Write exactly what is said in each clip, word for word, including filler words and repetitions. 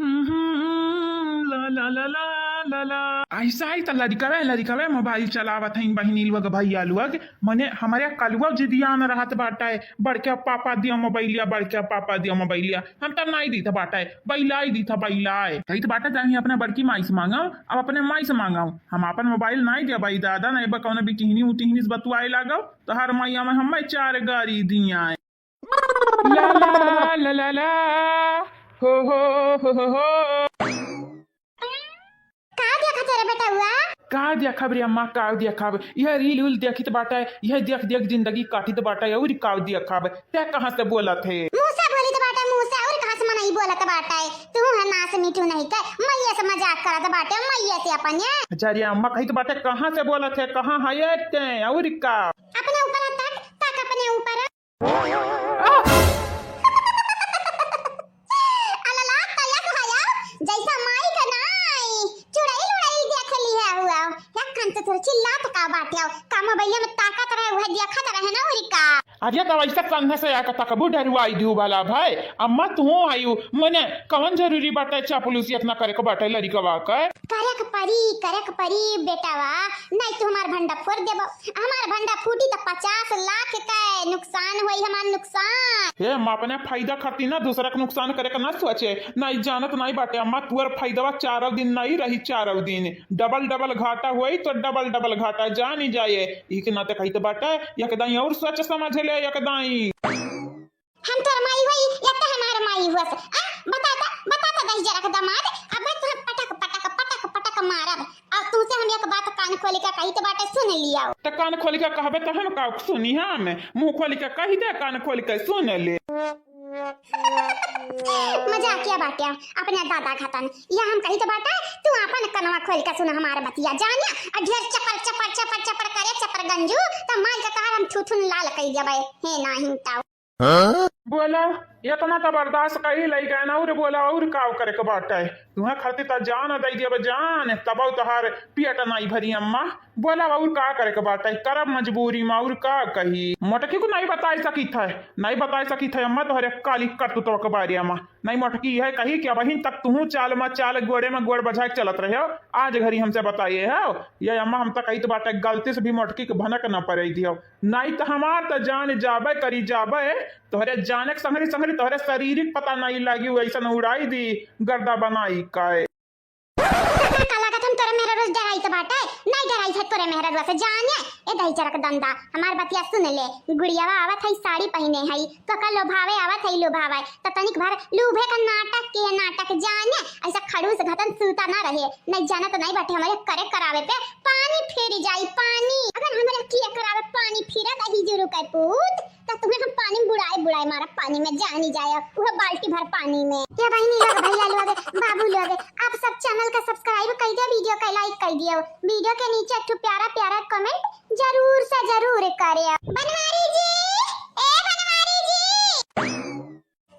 हम्म, ला, ला, ला, ला, ला, ला। ऐसा ही त लड़िकवे, लड़िकवे मोबाइल चलावत हईन बहिनी लोग, भैया लोग। मने हमरे कलुआ जिदियान रहत बाटे, "बड़के पापा दियो मोबाइलिया, बड़के पापा दियो मोबाइलिया।" हम तब नाई दीत बाटे, "बैलाई दीत बैलाई।" कहित बाटे, "जाई अपने बड़की माई से मांगो, अब अपने माई से मांगो। हम अपन मोबाइल नाई देबाई दादा, नाई बा कौनो बिटिहनी उटिहनी से बतुआए लागो, तो हर माई हमें, हमें चार गारी दिया।" ला ला ला ला ला, हो हो हो हो हो। का देखत है रे बेटउआ? का देखब रे अम्मा, का देखब? यह रील उल देखित बाटे, यह देख देख जिंदगी काटित बाटे, और का देखब? ते कहाँ से बोलत है? मुँह से बोलित बाटे, मुँह से, और कहाँ से मनई बोलत बाटे? तू है नास मीठू नहीं के, मैया से मजाक करत बाटे, मैया से अपन ये। जा रे अम्मा, कहित बाटे, कहाँ से बोलत है, कहाँ है ये ते, और का? अपने ऊपर तक, तक अपने ऊपर। अलला, तया को हया, जैसा माई का नाई, चुड़ैल उड़ैल देख ली है हुआ। या कान से थोड़ा चिल्लात का बाटे हो, का मोबाइल में ताकत रहे, वह देखत रहे ना, उरी का। अरे, तब ऐसा कंधे से आके तकबू डरवाई दियो वाला भाई, अम्मा तू आयु, मने कौन जरूरी बाटे चापलूसी इतना करे को बाटे लड़िकवा के? करे के परी, करे के परी बेटावा, नहीं तो हमार भंडा फोड़ देबो। हमार भंडा फूटी तो पचास लाख के नुकसान होई, हमार नुकसान। हे अम्मा, अपने फायदा खातिर ना दूसरा के नुकसान करे के ना सोचे, नहीं जानत नहीं बाटे अम्मा, तुअर फायदावा चारों दिन नहीं रही, चारों दिन डबल डबल घाटा होई तो डबल डबल घाटा जानी जाए। ई के नाते कहित बाटे, यकदाई और सोच समझ ले, यकदाई। हम तोर माई होई या ते हमार माई हुआ से? आ, बता ता, बता ता दहिजरा के दामाद, अब मैं तुहे पटक, पटक, पटक, पटक मारब। और तुमसे हम एक बात कान खोल के कही तो बाटे सुन लिया। तो कान खोल के कहबे तहन का सुनी हम? मुंह खोल के कही दे, कान खोल के सुन ले। मजाकिया बाटे, अपने दादा खतन। या हम कही तो बाटे, तू अपन कनवा खोल के सुन हमार बतिया जानिया। और ढेर चपर, चपर, चपर, चपर करे, चपर गंजू, तो माई का कहा हम थुथुन लाल कही देबे। हे नाही ताऊ। हाँ? बोला, इतना तो बर्दाश्त कई लई गए ना, और बोला, और का करे के बाटे? तुहे खातिर त जान दई दियब जान, तबौ तोहार पेट नाई भरी अम्मा। बोला, और का करे के बाटे? करब मजबूरी में, और का कही? मोटकी को नाई बताई सकित है, नाई बताई सकित है अम्मा, तोहरे काली करतूतवा के बारे में। नाई मोटकी है कही कि अबहिन तक तुहू चाल में चाल, गोड़े में गोड़ बझाए के चलत रहे हो, आज घरी हमसे बताइए हो। ये अम्मा हम तक कही तो बाटे, गलती से भी मोटकी के भनक न पड़े दियो। नाई त हमार त जान जाबे करी जाबे, तोहरे जाने के संगरी संगरी तोहरे शरीर के पता नाई लागी, वैसन उड़ाई दी गर्दा बनाई काए। का लागत हम तोरे मेहरा रोज डराई त बाटे? नाई डराई है तोरे मेहरा रोज से जाने। ए दही चरक दंदा, हमार बतिया सुन ले। गुड़ियावा आवत है, साड़ी पहिने है, तो का लोभावे आवत है, लोभावे। त तनिक भर लूभे का नाटक के नाटक जाने। ऐसा खड़ूस घतन सूता ना रहे। नाई जाना त नाई बाटे, हमरे करे करावे पे पानी फेरी जाई, पानी। अगर हमरे किए करावे पानी फिरत अही जुरु के पूत, त तुम्हें हम पानी में बुड़ाए बुड़ाए मारा, पानी में जानी जाए, वह बाल्टी भर पानी में। ये बहिनी लोग, भैया लोग, बाबू लोग, आप सब channel का subscribe कर दियो, video का like कर दियो, video के नीचे एक ठो प्यारा प्यारा comment जरूर से जरूर करे। बनवारी जी, ए बनवारी जी।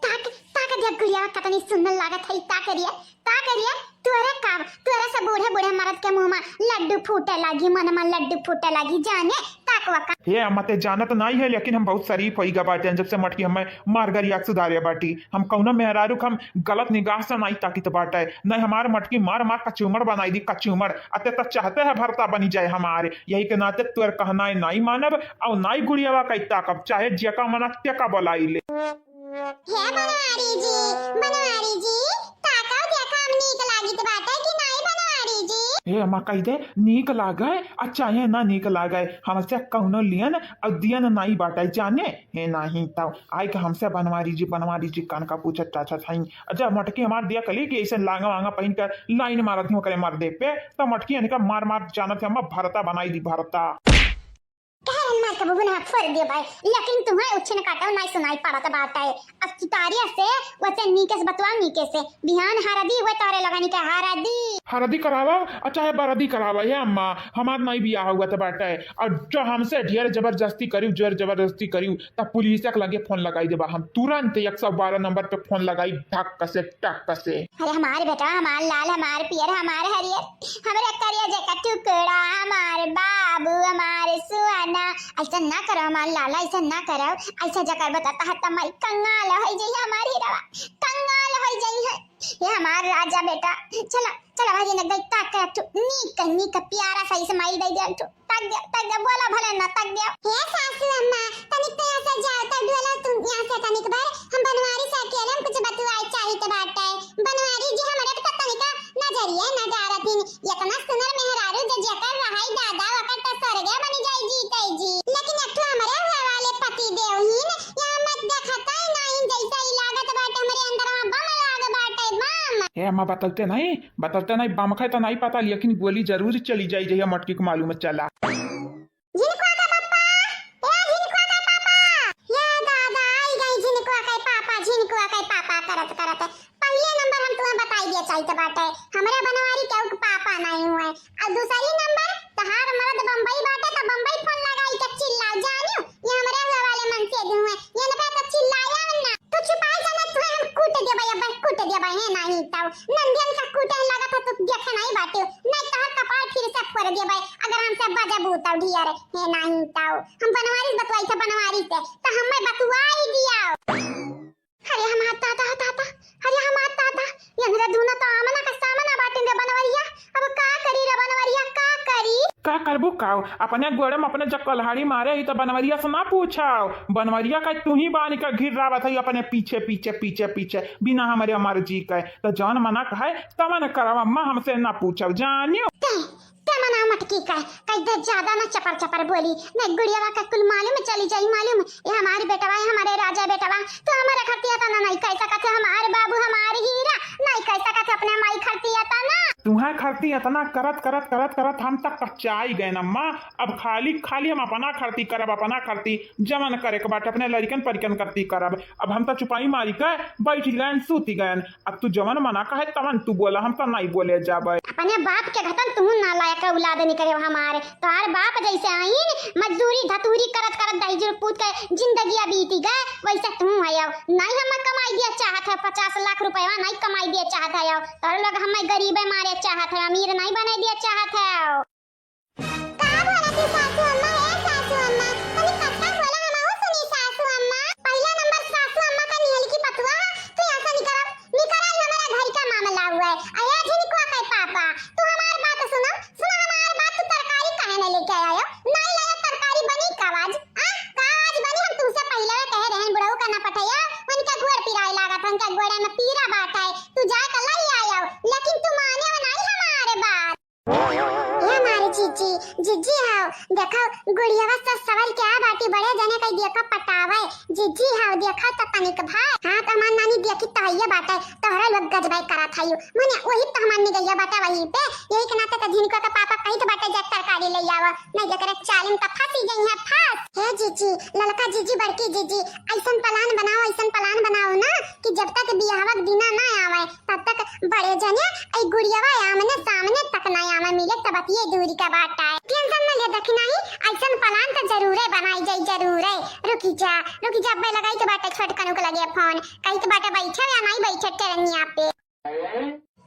ताक, ताक दिया गुड़िया, कतनी सुंदर लागत है, ताक दिया, ताक दिया। तोरे का, तोरे से बूढ़े बूढ़े मर्द के मुंह में लड्डू फूटे लागी, मन में लड्डू फूटे लागी, जाने, ताक वका। हे अम्मा, ते जानत नाई है, लेकिन हम बहुत शरीफ होई गा बाटे, जब से मटकी हमें मार गरिया के सुधारे बाटी। हम कौनो मेहरारू के हम गलत निगाह से नाई ताकित बाटे, नहीं हमार मटकी मार मार कचूमड़ बनाई दी, कचूमड़। अते तो चाहते हैं भरता बनी जाए हमारे, यही के नाते तोर कहना है नाई मानब और नाई गुड़ियावा कई ताकब, चाहे जेका मना तेका बोलाई ले। हे बनवारी जी, बनवारी जी, ताकव देखा हम नीक लागित बाटे कि नाई बनवारी जी? हे अम्मा कही दे, नीक लागे, अच्छा ये ना नीक लागे, हमसे कौनो लियन और दियन नाई बाटे जाने। हे नाही तो आई के हमसे बनवारी जी, बनवारी जी कान का पूछत टाछत हई। अच्छा मटकी हमार दिया कली कि ऐसे लांगा वांगा पहिन कर लाइन मारत ही ओकरे मर्दे पे, तो मटकी इनका मार मार जानत है अम्मा भरता बनाई दी भरता। कहरन मार के बुबुन हाथ फोड़ दियो भाई, लेकिन तुम्हें उछिन काटो नाई सुनाई पड़त बाटे। अब तुतारिया से वैसे नीके से बतवाओ, नीके से। बिहान हरदी हुए तारे लगानी के हरदी। हरदी करावा, अच्छा है बरदी करावा, ये अम्मा, हमार नाई बियाह हुआ त बाटे। और जो हमसे ढेर जबरदस्ती करियो, जोर जबरदस्ती करियो, तब पुलिस के लगे फोन लगाई देबा। हम तुरंत एक सौ बारह नंबर पे फोन लगाई, ढक से, टक से। अरे हमार बेटा, हमार लाल, हमार पियर, हमार हरियर, हमरे करिया जेका टुकड़ा, हमार बाबू, हमार सुहाना, ऐसा ना करो हमार लाला, ऐसा ना करो, ऐसा जकर बताता है त माई कंगाल हो जाई हमार हीरावा, कंगाल पइ जइहैं। हे हमार राजा बेटा, चला, चला, भाई ने गई ताक के तू नीक, नीक प्यारा सा smile दइ दे तू। ताक दे, ताक दे, बोला भले ना, ताक दे। हे सासू अम्मा, तनिक तो यहाँ से जाओ, तो डोलो तुम यहाँ से तनिक भर। हम बनवारी से अकेले में कुछ बतुआए चाहित बाटे। बनवारी जी हमरे पे तनिका नजरिए न डारत हिन। इतना सुनर मेहरारू जे जेकर रहाई दादा, ओकर त स्वर्गे बनि जाई जीते जी। लेकिन एक ठो हमरे हुए वाले पति देव हिन, यहाँ मत देखता ही नहीं, जैसे ही लागत बाटे हमरे अंदर में बम लाग बाटे, बम। हे अम्मा, बतलते नहीं, बतलते नहीं, बम खाए तो नहीं पता, लेकिन गोली जरूर चली जाई, जहिया मटकी के मालूम चला। झिनकुआ के पापा, ए झिनकुआ के पापा। या दादा, आई गई झिनकुआ के पापा, झिनकुआ के पापा करत करत। पहिले नंबर हम तुम्हें बताई दिया चाहित बाटे, हमरे बनवारी केहू के पापा नहीं हुए। और दूसरी नंबर, तहार मर्द बम्बई बाटे तो बम्बई फोन लगाई के चिल्लाओ, जानियो, ये हमरे हुए वाले मन से भी हुए, ये ना तो चिल्लाया ना। तू छुपाई जाना, तुहे हम कूट देबे, अब कूट देबे, हे नहीं तो। नंदियन का कूटे लागत है, तू देखे नहीं बाटे, नहीं तो कपार फिर से फोड़ देबे, अगर हमसे बजबू तो ढियर, हे नहीं तो। हम बनवारी से बतवाई थे, बनवारी से, तो हमें बतवाई दिया। अरे हमार दादा, दादा, अरे हमार दादा, ये मेरा दूनो तो आमना का सामना बाटे रे बनवरिया। अब का करी रे बनवरिया, का करी? का करबू काव? अपने गोड़े में अपने जब कल्हाड़ी मारे ही तो बनवरिया से ना पूछाव। बनवरिया का तू ही बानी का घिर्रावत है अपने पीछे, पीछे, पीछे, पीछे, बिना हमरे मर्जी के। तो जौन मना कहे तवन करब अम्मा, हमसे ना पूछाव, जानियो। ते, ते मना मटकी का, कह दे ज्यादा ना चपर चपर बोली, नहीं गुड़ियावा का कुल मालूम चली जाई, मालूम। ये हमारे बेटवा, ये हमारे राजा बेटवा, तू हमारे खरती अतना नहीं कह सकत है, हमारे बाबू, हमारे हीरा, नहीं कह सकत है अपने माई खरती अतना। तुम्हारे खरती अतना करत, करत, करत, करत हम तक कच्चाई गए अम्मा। अब खाली, खाली हम अपना खरती करब, अपना खरती, जवन करे के बाटे अपने लड़िकन परिकन खरती करब। अब हम तो चुपाई मारी के बैठ गए, सूती गए। अब तू जवन मना कहे तवन तू बोला, हम तो नहीं बोले जाबे। अपने बाप के घतन तू नालायक औलाद निकरे हमारे। तोहार बाप जैसे आइन मजदूरी धतूरी करत करत दहिजर पूत के जिंदगिया बीती गए, वैसे तू है। नहीं हम कमाई दिया चाहत है पचास लाख रुपया, नहीं कमाई दिया चाहत है। तोहर लोग हमें गरीबे मारे चाहत है, अमीर नहीं बने दिया चाहत है। का बोलत ही सासू अम्मा? ए सासू अम्मा, तनी पक्का बोला, हमहू सुनी सासू अम्मा। पहिला नंबर सासू अम्मा का निहल की पतुआ, तू यहाँ से निकल, निकल आई, हमारा घर का मामला हुआ है। अरे झिनकुआ के पापा, तू हमार बात सुनो, सुनो हमार बात, तू तरकारी काहे नहीं लेके आयो? नहीं लायो तरकारी, बनी का आज? आ? का आज बनी? हम तुमसे पहले कहे रहन बुढ़ऊ का ना पठाया, उनका गोड़ पिराए लागत, उनका गोड़े में पीरा बात है, तू जाए का लाई आयो, लेकिन तू माने नहीं हमारे बात। ए हमारी जीजी, जीजी हाव, देखो, गुड़ियावा से सवाल क्या बाटी, बड़े जने कई देखो पटावे, जीजी हाव, देखो तो तनिक भाई। हाँ, तो हमार नानी देखी तो हइये बाटे, तोहरा लोग गजबाई करत हइयो। मने वही तो हमार निगइया बाटे वहीं पे, यही के नाते तो झिनका के पापा कहित बाटे जा तरकारी ले आवा, नहीं जेकरे चालिम तो फंसी गई है फंस। हे जीजी, ललका जीजी, बड़की जीजी, ऐसन प्लान बनाओ, ऐसन प्लान बनाओ ना कि जब तक बियाहवा के दिना ना आवे, तब तक बड़े जने, ऐ गुड़ियावा आमने सामने तक ना आवे मिले, तब ये दूरी का बात आए। टेंशन न ले दखिनाही, ऐसन प्लान तो जरूरे बनाई जाई, जरूरे। रुकी जा, रुकी जा, अब्बे लगाई तो बाटे छोटकनू के लगे फोन, कही तो बाटे बैठे या नहीं बैठे टेरनिया पे।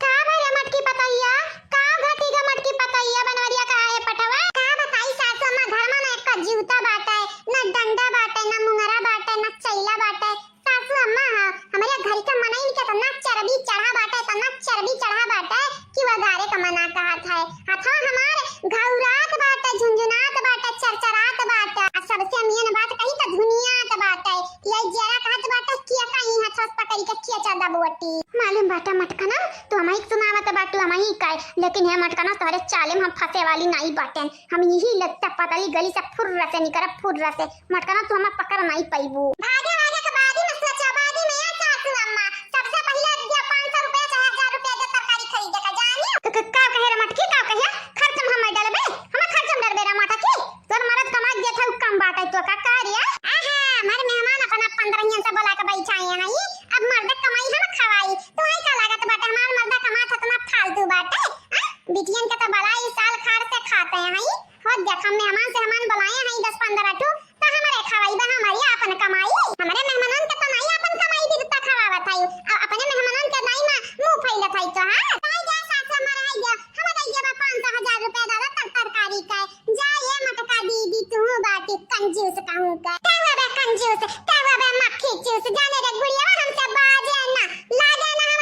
का भरे मटकी पतैया, का घटी गा मटकी पतैया, बनवरिया का है पटवा? का बताई सासू अम्मा, घर में ना एक जूता बाटे, ना डंडा बाटे, ना मुंगरा बाटे, ना चैला बाटे, सासू अम्मा, ह-, हमरे घर के मनई में केतना चर्बी चढ़ा बाटे, इतना चर्बी चढ़ा बाटे कि वो गारे का मना कहत है। हथवा हमार घौरात बाटे, झुनझुनात बाटे, चरचरात बाटे। आ सबसे मेन बात कही तो धुनियात बाटे। ये जरा कहत बाटे कि कहीं हथवा से पकड़ी के खींचा दबोटी। मालूम बाटे मटकना, तू हमही के सुनावत बाटू, हमही का, लेकिन हे मटकना, तोहरे चाले में हम फंसे वाली नाई बाटेन। हम यही लत्ता पतली गली से फुर्र से निकरब, फुर्र से। मटकना, तू हमें पकड़ नहीं पइबू। भागे वागे के बादी में सोचा, बादी में या सासू अम्मा, सबसे पहिले दिया पाँच सौ रुपया चाहे हजार रुपया दे तरकारी खरीदे का, जानी? क-, क-, का कहे रे मटकी, का कहे? खर्च में हमें डलबे? हमें खर्च में डलबे रे मटकी? तोर मरद कमाई देत है, उ कम बाटे तो का, का रे? आहा, हमारे मेहमान अपना पंद्रहियन से बोला के बैठाए हैं, अब मर्द कमाई हम खवाई। तू ही का लागत बाटे, हमार मर्दा कमात इतना फालतू बाटे? हाँ? बिटियन के तो बलाई साल खार से खाते हैं, हो देख, हम मेहमान से हमान बुलाए हैं दस पन्द्रह ठो, तो हमरे खवाई बा, हमारी आपन कमाई। हमरे मेहमानन के तो नाई आपन कमाई भी तो खवावत है, अ-, अपने मेहमानन के नाई में मुंह फैलत है तो, हाँ? आई जा सास हमार, आई जा, हम दे देबा पाँच सौ हजार रुपया दादा तर तरकारी का। जा ये मटका दीदी, तू बाटी कंजूस कहूँ का। का हुआ बे कंजूस, का हुआ बे मक्खी चूस, जाने रे गुड़िया हमसे बाजे ना, लागे ना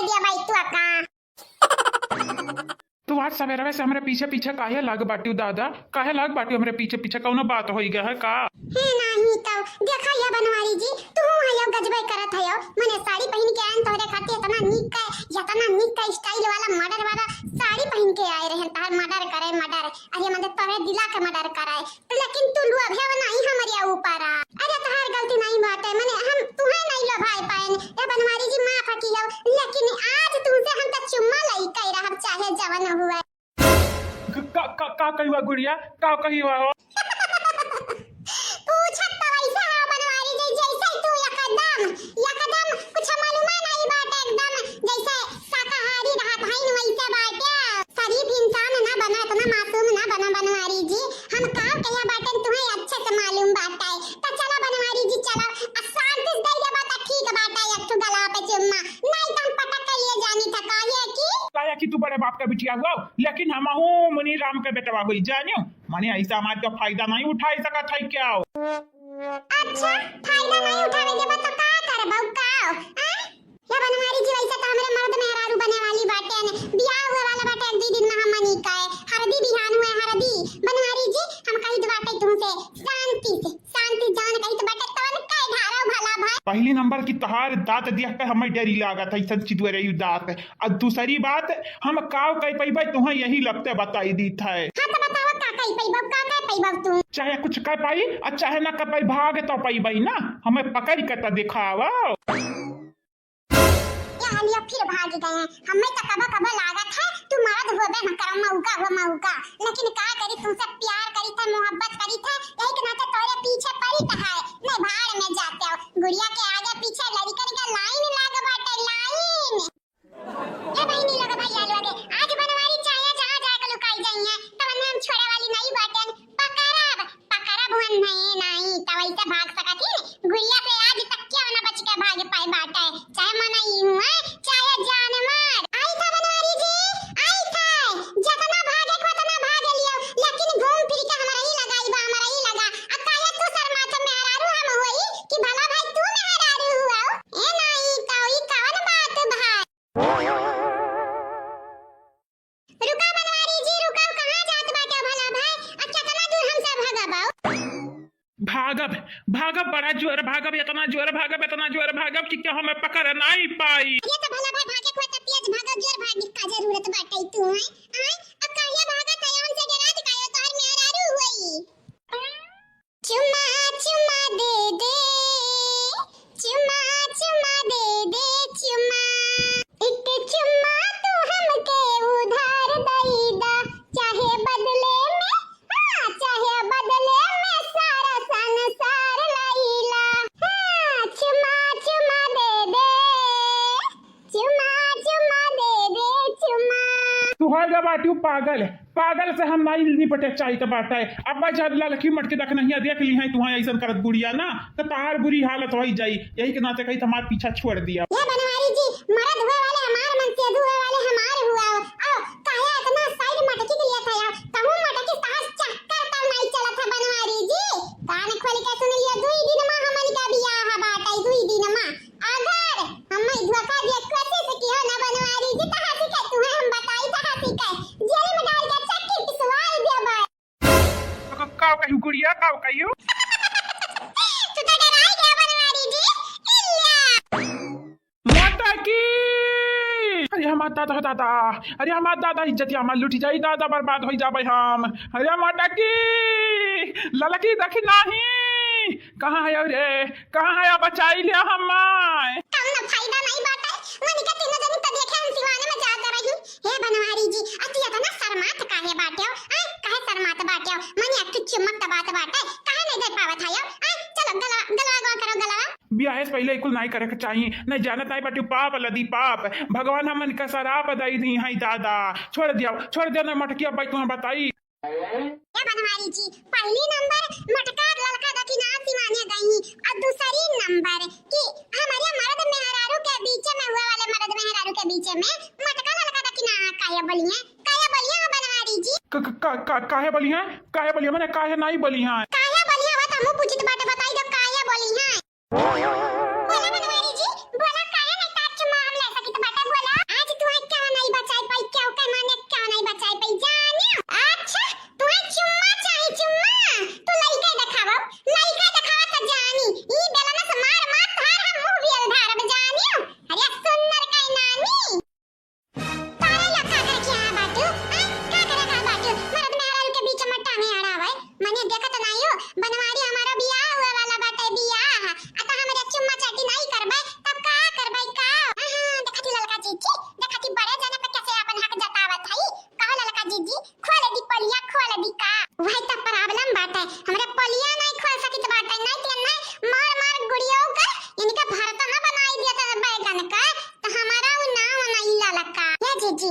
दिया भाई तू का। तू आज सवेरवे से हमरे पीछे पीछे काहे लाग बाटिउ दादा? काहे लाग बाटिउ हमरे पीछे पीछे? कौनो बात होई गया है का? हे नाही तो देखा या बनवारी जी, तू हयो गजबे करत हयो। मने साड़ी पहिन के आयन तोहरे खातिर, इतना नीक का, इतना नीक का style वाला मर्डर वाला साड़ी पहिन के आए रहे, तहार मर्डर करे मर्डर। अरे मतलब तोहरे दिला के मर्डर करे। लेकिन तू लोभेव नाही हमरे ऊपर। अरे तोहार गलती नाही बाटे, मने हम तुहे नाही लोभाए पाएन। ए बनवारी जी माफ कियो, लेकिन आज तुमसे हम त चुम्मा लई कह रहब चाहे जवन हुए। क-, का, का, का कही हुआ गुड़िया? का कही हुआ हो? पूछत त वैसे हो बनवारी जी, जैसे तू एकदम, एकदम कुछ मालूम नाही बाटे, एकदम जैसे शाकाहारी रहत है न वैसे बाटे। शरीफ इंसान ना बना, इतना मासूम ना बना बनवारी जी। हम का कहिया बाटे तुहे अच्छे से मालूम बाटे। त चला बनवारी जी चला, आ शांति से दे देबा त ठीक बाटे, एक ठो गला पे चुम्मा, नहीं त हम पटक के लिए जानी था। काहे कि काहे कि तू बड़े बाप का बिटिया हुआ, लेकिन हमहू मुनि राम के बेटवा हुई जानियो। माने ऐसा हमार का फायदा नहीं उठाई सकत है क्या? अच्छा, फायदा नहीं उठावे देबा त का करबा का? हैं? या बनवारी जी, वैसे तो हमरे मर्द मेहरारू बने वाली बाटे ने, बियाह हुए वाला बाटे, एक दू दिन में हमनी का है, हरदी बिहान हुए, हरदी। बनवारी जी, हम कही तो बाटे तुमसे, शांति से, शांति जान कही तो बाटे, तवन का ढारो भला भाई। पहली नंबर की तहार दांत देख के हमें डरी लागत है, ऐसन चितुअरे दांत। और दूसरी बात, हम काव कह पैबे, तुम्हें यही लगते बताई दीत है। हाँ तो बताओ, का कह पैबा, का कह पैबा तू? चाहे कुछ कह पाई, और चाहे ना कह पाई, भाग तो पैबे ना, हमें पकड़ के तो दिखावा। या हलिया फिर भाग गए हैं। हमें तो कबो कबो लागत है तू मर्द होबे न करम मौका हो मौका, लेकिन का करी, तुमसे प्यार करी थे, मोहब्बत करी थे, यही के नाते तोरे पीछे पड़ी तो है। नहीं भाड़ में जाते हो, गुड़िया के आगे पीछे लड़कन के लाइन लाग बाटे, लाइन। ए बहिनी लोग भैया लोग, आज बनवारी चाहे जहाँ जाके लुकाई जाइए, तब हम छोड़े वाली नहीं बाटे। पकड़ब, पकड़ब हुअन नहीं, नहीं, तब ऐसे भाग सकत ही। गुड़िया से आज तक क्यों ना बच के भाग पाए बाटे, चाहे मनई हुए, चाहे जानवर। आई था बनवारी जी, आई था। जतना भागे को उतना भाग लियो, लेकिन घूम फिर के हमरा ही लगाई बा, हमरा ही लगा। आ काहे तू शर्मात मेहरारू हम होई कि भला भाई तू मेहरारू हुआ? ए नहीं, तो ई कवन बात भाई? रुका बनवारी जी, रुका, कहाँ जात बाटे भला भाई? आ केतना दूर हमसे भगबा? भागब, भागब, बड़ा जोर भागब, इतना जोर भागब, इतना जोर भागब कि केहू हमें पकड़ नाई पाई। ये तो भला भाई भागे को तो तेज भागब, जोर भागे का जरूरत बाटे तू, हैं? आय, अब काहे भागत है हमसे, डरात काहे, तोहर मेहरारू हुई। चुम्मा, चुम्मा दे दे, चुम्मा, चुम्मा दे दे, चुम्मा। एक चुम्मा तू हमके उधार दई दा, चाहे बदले में, हाँ, चाहे बदले में सारा संसार लई ला। हाँ, चुम्मा, चुम्मा दे दे, चुम्मा, चुम्मा दे दे, चुम्मा। तू हो गया बाटू पागल, पागल से हम नाई निपटे चाहित बाटे। अब जब ललकी मटकी दखनहिया देख ली है तुहां ऐसन करत गुड़िया ना, तो तहार बुरी हालत होई जाई। यही के नाते कही हमार पीछा छोड़ दिया। ये बनवारी जी, मर्द हुए वाले हमार, मनसेधू हुए वाले हमार हुआ। आओ, काहे इतना साइड मटकी के लिए था यार? कहूँ मटकी तहार चक्कर तब नहीं चलत है बनवारी जी। कान खोल के सुन लियो, दुई दिन मा हमन का बियाह बाटे, दुई दिन मा। अगर हमें धोखा दिया कोशिश किया ना बनवारी जी, तहां से के तुम्हें हम बताई, तहां से के जेल में डाल के चक्की पिसवाई देबे। का, का कहियो गुड़िया, का कहियो? तू तो डराई गया बनवारी जी। इल्ला। माता की! अरे हमार दादा, दादा, अरे हमार दादा, इज्जतिया हमार लुटि जाई दादा, बर्बाद होई जाबे हम। अरे माता की! ललकी देखी नाही, कहाँ है रे? कहाँ है? बचाई ले हमार। कौनो फायदा नहीं बाटे। मनिका तीनों जनी तो देखे हम सिवाने में जात रही। हे बनवारी जी, आ तू इतना शर्मात काहे बाटे हो? आय, काहे शर्मात बाटे हो? मने एक ठो चुम्मक त बात बाटे, काहे नहीं दे पावत है हो? आय, चलो गला, गलवा गवा करो गलवा। बियाहे से पहले कुल नहीं करे के चाहिए। नहीं जानत नहीं बाटे, पाप लदी पाप। भगवान हमन का सराप दई दी है दादा। छोड़ दिया, छोड़ दिया ना मटकिया बाई, तुम्हें बताई। ए बनवारी जी, पहली नंबर मटका ललका दखिना सिवाने गई, और दूसरी नंबर कि हमारे मर्द मेहरारू के बीच में हुए वाले मर्द मेहरारू के बीच में मटका ललका दखिना काहे बोलिए, काहे बोलिए हो बनवारी जी? क-, क-, का-, का-, काहे बोलिए? काहे बोलिए? मने काहे नहीं बोलिए? काहे बोलिए? वो तो हमू पूछित बाटे, बताई दो काहे बोलिए? बोला बनवारी जी, बोला काहे नहीं तार चुम्मा हम ले सकित बाटे, बोला।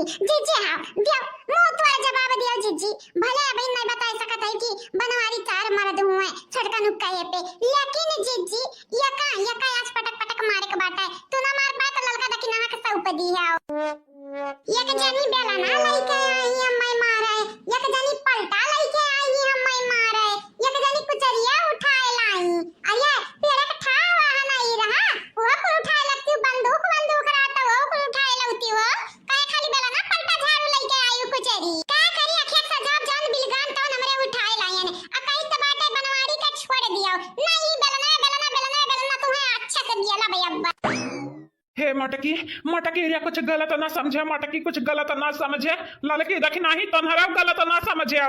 जीजी, हाँ, दियो, मुँह तोड़ जवाब दियो जीजी। भले अबहिन नहीं बताइ सकत है कि बनवारी चार मर्द हुए, छोटका नुक्का ये पे, लेकिन जीजी, यका, यका आज पटक पटक मारे के बाटे। तू ना मार पाए तो ललका दखिनहा के सौंप दिहो। एक जनी बेलना लइके आई हम्मै मारे, एक जनी पलटा लइके आई हम्मै मारे, एक जनी कुचरिया उठाए लाई। अये, पेड़े के ठाह वहाँ नहीं रहा, वो कुल उठाए लगती, बंदूक, बंदूक रहता, वो कुल उठाए लगती हो। काहे खाली बेलना पलटा झाड़ू लइके आई हो कुचरी? का करी, अखिया सजाब जान बिलगान तवन हमरे उठाए लायन। आ कही त बाटे बनवारी का छोड़ दियो। नहीं, बेलना, बेलना, बेलना, बेलना तुम्हें अच्छा से दिया ला भैया। हे मटकी, मटकी रे कुछ गलत ना समझे, मटकी कुछ गलत ना समझे, ललकी दखिनही तोहरा गलत ना समझे।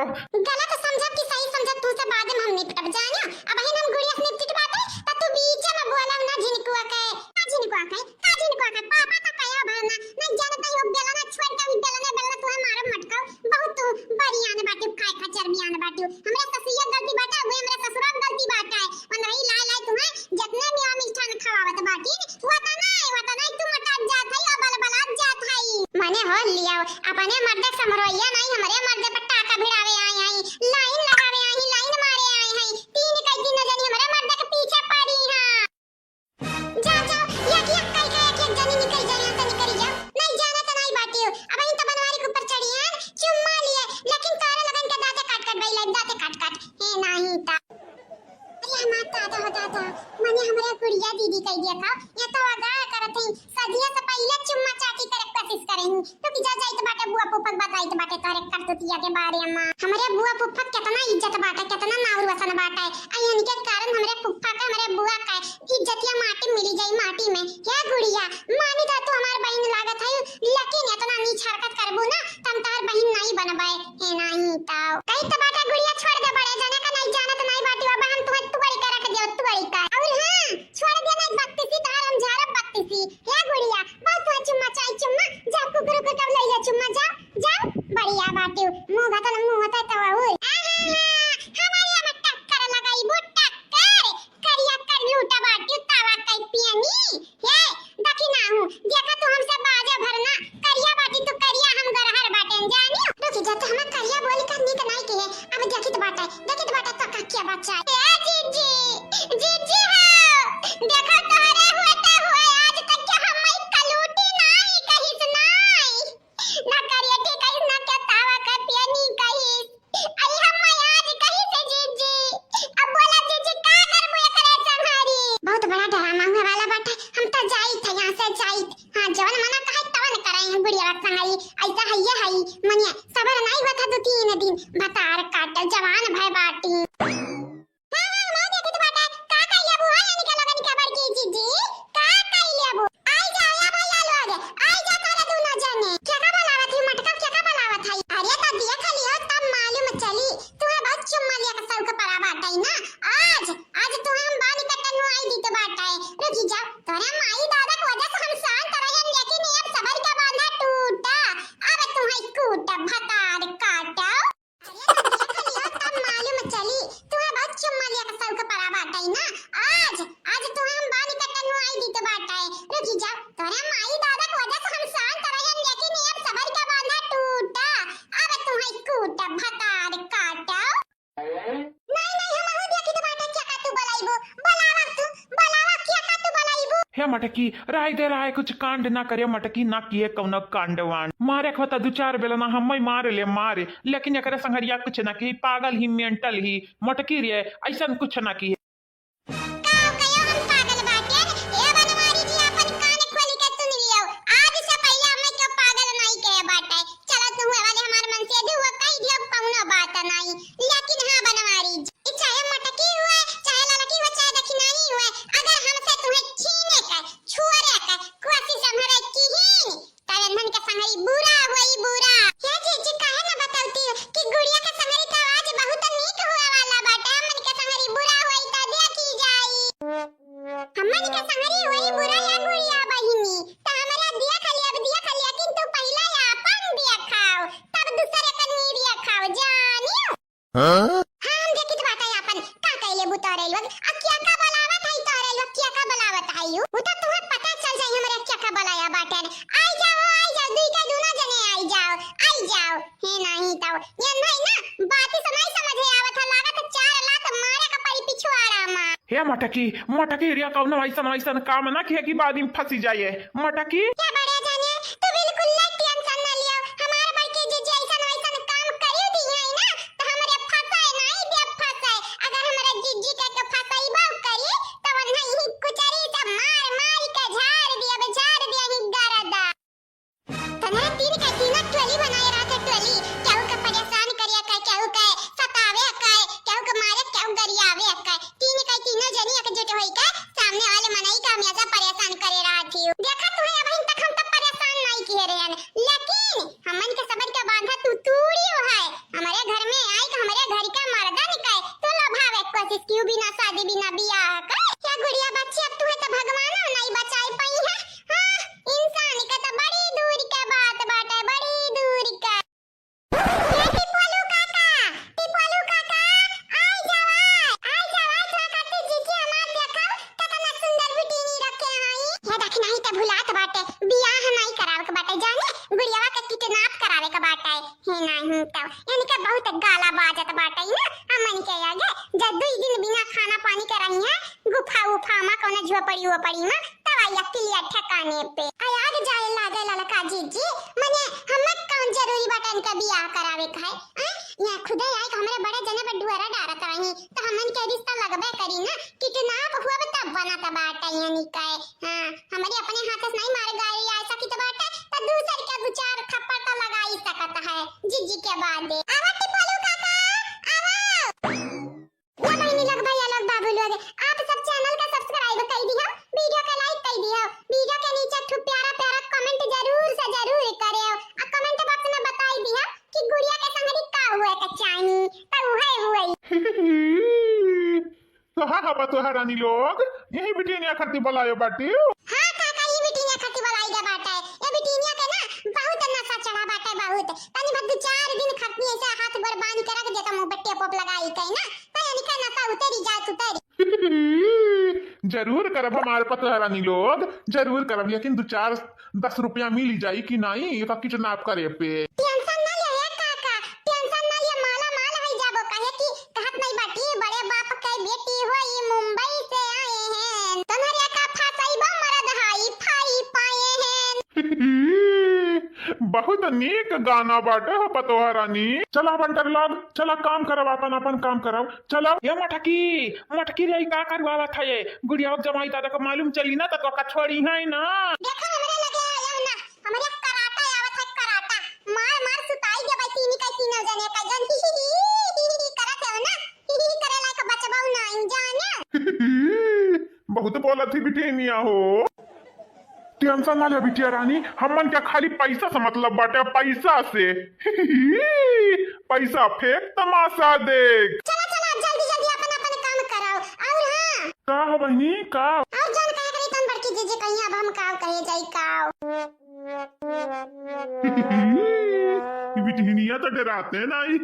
गलत समझब कि सही समझब, तुमसे बाद में हम निपटब, जानियो। अबहिन हम गुड़िया से निपटित बाटे, त तू बीचे में बोलब ना झिनकुआ के, का झिनकुआ के, का झिनकुआ के, पापा तो कहो भर ना, नहीं जानत नहीं वो बेलना छोड़ के, अभी बेलना, बेलना तुम्हें मारब मटकाऊ, बहुत तू बरियान बाटे, खाए खा चर्बियान बाटे, हमरा ससुरिया गलती बाटे, वो हमरा ससुरा गलती बाटे, वनही लाई लाई तुम्हें जितने भी आम मिष्ठान खवावत बाटी, वतनाई, वतनाई तू मोटात जात हई और बलबलात जात हई। मने हो लियो, अपने मर्दे के समरोइया नाई, हमरे मर्दे पर टाका भिड़ावे आई आई, लाइन लगावे आई, लाइन मारे आई आई। तीन कई तीन जनी हमरे मर्दे के पीछे पड़ी हाँ। जा, जा, एक, एक कई के एक, एक जनी निकल जाए, यहाँ से निकल जाओ। नहीं जाना तो नहीं बाटियो। अब इन तो बनवारी के ऊपर चढ़ी हैं, चुम्मा लिए, लेकिन तोरे लगन के दांते काट काट बैला, दांते काट काट। हे नहीं ता। अरे हमार दादा हो दादा, मने हमरा गुड़िया दीदी कह दिया था, ये तो आगाह करत ही, सदिया से पहले चुम्मा चाटी करे के कोशिश करे ही, तो कि जा जाइत बाटे बुआ फूफा के बताइत बाटे तोहरे करतूतिया के बारे में। हमरे बुआ फूफा के कितना इज्जत बाटे, कितना नाउर वसन बाटे, आ इनके कारण हमरे फूफा के, हमरे बुआ के इज्जतिया माटी मिली जाई माटी में। हे गुड़िया, मानी तो तू हमार बहिन लागत है, लेकिन इतना नीच हरकत करबू ना, त हम तोहर बहिन नहीं बनबे। हे नहीं तो कही तो बाटे गुड़िया छोड़ दे, बड़े जने का नहीं जानत नहीं बाटी, अब हम तुहे तुअड़ी का रख दियो, तुअड़ी का। और हाँ, छोड़ दे नहीं बत्तीसी, तोहर हम झारब बत्तीसी। हे गुड़िया, बहुत तुहे चुम्मा चाही, चुम्मा, जा कुकुर को कब ले जा चुम्मा, जा, जा, बढ़िया बाटी, मुंह घातल मुंह होता है तो और। आहा, हमारे में टक्कर लगाई, वो टक्कर, करिया कर लूटा बाटी, तावा कई पियनी। हे, दखिनहू, देखा तू हमसे बाजा भरना, करिया बाटी तू करिया, हम गरहर बाटेन, जानियो। रुकी जा, तो हमार करिया बोली का निक नाई के है। अब देखित बाटे, देखित बाटे तो का क्या बच्चा। ए जीजी, जीजी हो, देखो तोहरे हुए तो हुए, आज तक के हम मई कलूटी नाई कहिस नाई। ना करिया के कहिस, ना के तावा का पियनी कहिस। आई हम आज कही से जीजी। अब बोला जीजी, का करबू एकरे संहारी? बहुत बड़ा ड्रामा हुए वाला बाटे। हम तो जाइत है यहाँ से, जाइत। हाँ, जवन मना कहे तवन करे हैं बुढ़िया संहारी। ऐसा है ये है, मनिया सबर नहीं होता दो तीन दिन। भतार काट जवान भय बाटी। हाँ, हाँ, मैं देखत बाटे, का कइले बुआ यानी के लगन के बड़की जीजी? का कइले बु? आई जा, या भैया लोग, आई जा तोरे दोनों जने। केका बोलावत ही मटका, केका बोलावत है? अरे तो देख लियो तब मालूम चली, तुम्हें बहुत चुम्मा लिया का शौक पड़ा बाटे ना। आज, आज तुम्हें हम बाल कटन हुआई दी तो बाटे। रुकी जा, तोरे माई दादा की वजह से हम शांत रहे, लेकिन ये अब सबर का बांधा टूटा। अब तुम्हें कूटा भतार काटा। अरे तो देख लियो तब मालूम चली, तुम्हें बहुत चुम्मा लिया का शौक पड़ा बाटे ना। आज, आज तुम्हें हम बाल कटन हुआई दी तो बाटे। रुकी जा, तोरे माई दादा की वजह से हम शांत रहे, लेकिन ये अब सबर का बांधा टूटा। अब तुम्हें कूटा भतार काटा। नहीं, नहीं, हम अहू देखी तो बाटे, क्या का तू बोलाइबो? बोलावा तू, बोलावा, क्या का तू बोलाइबो? हे मटकी, राय दे राय, कुछ कांड ना करे मटकी, ना किए कौनो कांड वांड। मारे के होता दू चार बेलना हम्मै मार ले मार, लेकिन एकरे संगरिया कुछ ना की, पागल ही, mental ही, मटकी रे, ऐसन कुछ ना की। का कहियो हम पागल बाटे? ए बनवारी जी, आपन कान खोली के सुन लियो, आज से पहिले हम्मै क्यों पागल नहीं कहे बाटे। चलो तू हुए वाले हमार मन से जो हुआ कही दियो, कौनो बात नहीं। लेकिन हाँ बनवारी जी, चाहे मटकी हुए, चाहे ललकी हुए, चाहे दखिनाही हुए, अगर हमसे तुम्हें छीने का, छुअरे का कोशिश हमरे कीहिन, तब इन्हन के संगई बुरा होई बुरा। हे जीजी, काहे ना बतौती हो कि गुड़िया के संगरी का आज बहुत नीक हुआ वाला बाटे, हमन के संगरी बुरा होई त देखी जाई। हमन के संगरी होई बुरा या गुड़िया बहिनी, त हमरा देख लिया, अब देख लिया, लेकिन तू पहला आपन देखाओ, तब दूसरे के नहीं देखाओ, जानियो। हाँ? हाँ, हम देखित बाटे आपन, का कइले बु तोरे लोग? आ क्या का बोलावत है तोरे लोग, क्या का बोलावत है यू? वो तो तुम्हें पता चल जाई हमरे क्या का बोलाया बाटे। आई जाओ, आई जाओ, दुई का दूना जने आई। ये नहीं ना, बाती से नहीं समझे आवत है, लागत है चार लात मारे का परी पिछवाड़ा मा। हे मटकी, मटकी, रिया कौनो ऐसन वैसन काम ना किहे कि बाद में फंसी जाए। मटकी। क्या बड़े जानिए, तू बिल्कुल ले टेंशन ना लियो। हमार बड़की जिज्जी ऐसन वैसन काम करियो दी है ना, तो हमरे फंसाए नहीं दे फंसाए। अगर हमरा जिज्जी के, के फंसाइबो करी, तो वन्ना यही कुचरी से मार मार के झाड़ दिया, झाड़ दिया ही गरदा। तन्हरा तीन का तीनों टोली बनाए रहत है, टोली। केहू के परेशान करिया का, केहू के सतावे का, केहू के मारे, केहू गरियावे का। तीन का तीनों जनी एकजुट होई के सामने वाले मनई का हमेशा परेशान करे रहत ही। देखा तू है, अबहिन तक हम तो परेशान नहीं किहे रहन, लेकिन हमन के सबर के बांधा तू तूड़ियो है। हमरे घर में आई के हमरे घर के मर्दन के तू लोभावे के कोशिश कियो, बिना शादी बिना बियाह के। क्या गुड़िया बच्ची, अब तू है तो भगवानो नहीं बचाई पाई है। हाँ, इंसान के तो बड़ी दूर के बात बाटे, बड़ी दूर के। ए टिपोलू काका, टिपोलू काका, आइ जावा, आइ जावा, तोरा खातिर जीजी हमार देखो, केतना सुंदर बिटिनी रखे हई। हे देख, नहीं त भुलात बाटे, बियाह नहीं करावे के बाटे, जाने, गुड़ियावा के kidnap करावे के बाटे। हे नहीं त, इनके बहुत गाला बाजत बाटे ना, हमन के आगे, जब दुई दिन बिना खाना पानी के रही है, गुफा उफा मा, कौनो झोपड़ी वोपड़ी मा, तब आई अक्लिया ठिकाने पे। आ आग जाए लागे ललका जीजी, मने हमें कौन जरूरी बाटे इनका बियाह करावे का है? हैं? यहाँ खुदे आई के हमरे बड़े जने पर डुअरा डारत रही, तो हमन के रिश्ता लगबे करी ना, kidnap हुआ तब बनत बाटे यानी कहे। हाँ, हमरे अपने हाथ से नहीं मारे गारी आ सकी तो बाटे, तो दूसर के दो चार थप्पड़ तो लगा ही सकत है जीजी के बाद। आवा टिपोलू काका, आवा। या बहिनी लोग, भैया लोग, बाबू लोग, आप सब channel का subscribe कई दिहो, video के like कई दिहो, video के नीचे एक ठो प्यारा प्यारा comment जरूर से जरूर करे, आ comment box में बताई दिहो कि गुड़िया के संगरी का हुए के चाही, तो उहे हुए। कहाँ हवा तोहार रानी लोग, यही बिटिनिया खातिर बुलायो बाटी? हाँ काका, ई बिटिनिया खातिर बुलाई गए बाटे। ये बिटिनिया के ना बहुत नशा चढ़ा बाटे, बहुत। तनी भर दो चार दिन खातिर ऐसे हाथ गोड़ बांध के रख देता, मुंह पे tape ओप लगाई के ना, तो इनका नशा उतरी जात उतरी। जरूर करब हमार पतोह रानी लोग, जरूर करब, लेकिन दो चार दस रुपया मिल जाई कि नहीं, एका kidnap करे पे। Tension ना ले हे काका, tension ना ले, माला माल है जाबो, काहे कि कहत नहीं बाटी, बड़े बाप के बेटी होई, मुंबई से आए हैं, तोहरे का फसाई बा मरद हाई फाई पाए हैं। बहुत नीक गाना बाटे हो पतोह रानी। चला बंटर लोग, चला काम करब, अपन अपन काम करब, चला। ये मटकी, मटकी रे, ई का करवावत है ये? गुड़िया के जमाई दादा को मालूम चली ना, तो तोका छोड़ी है ना। देखो, हमरे लगे आया ना, हमरे कराटा आवत है, कराटा। मार, मार सुताई देबै तीनी कै तीनों जने का जन ही, ही, ही, ही, ही, ही करत हो ना, ही, ही, ही करे लायक बचबौ नाई जाने। बहुत बोलत ही बिटिनिया हो। Tension ना ले बिटिया रानी, हमन के खाली पैसा से मतलब बाटे, पैसा से। पैसा फेंक, तमाशा देख। चला, चला, जल्दी, जल्दी अपन, अपन काम कराओ। और हाँ। का हो बहिनी, का? और जान कहे करी तन बड़की जीजी कहिया, अब हम का कहे जाई का? ई बिटिनिया तो डराते नहीं।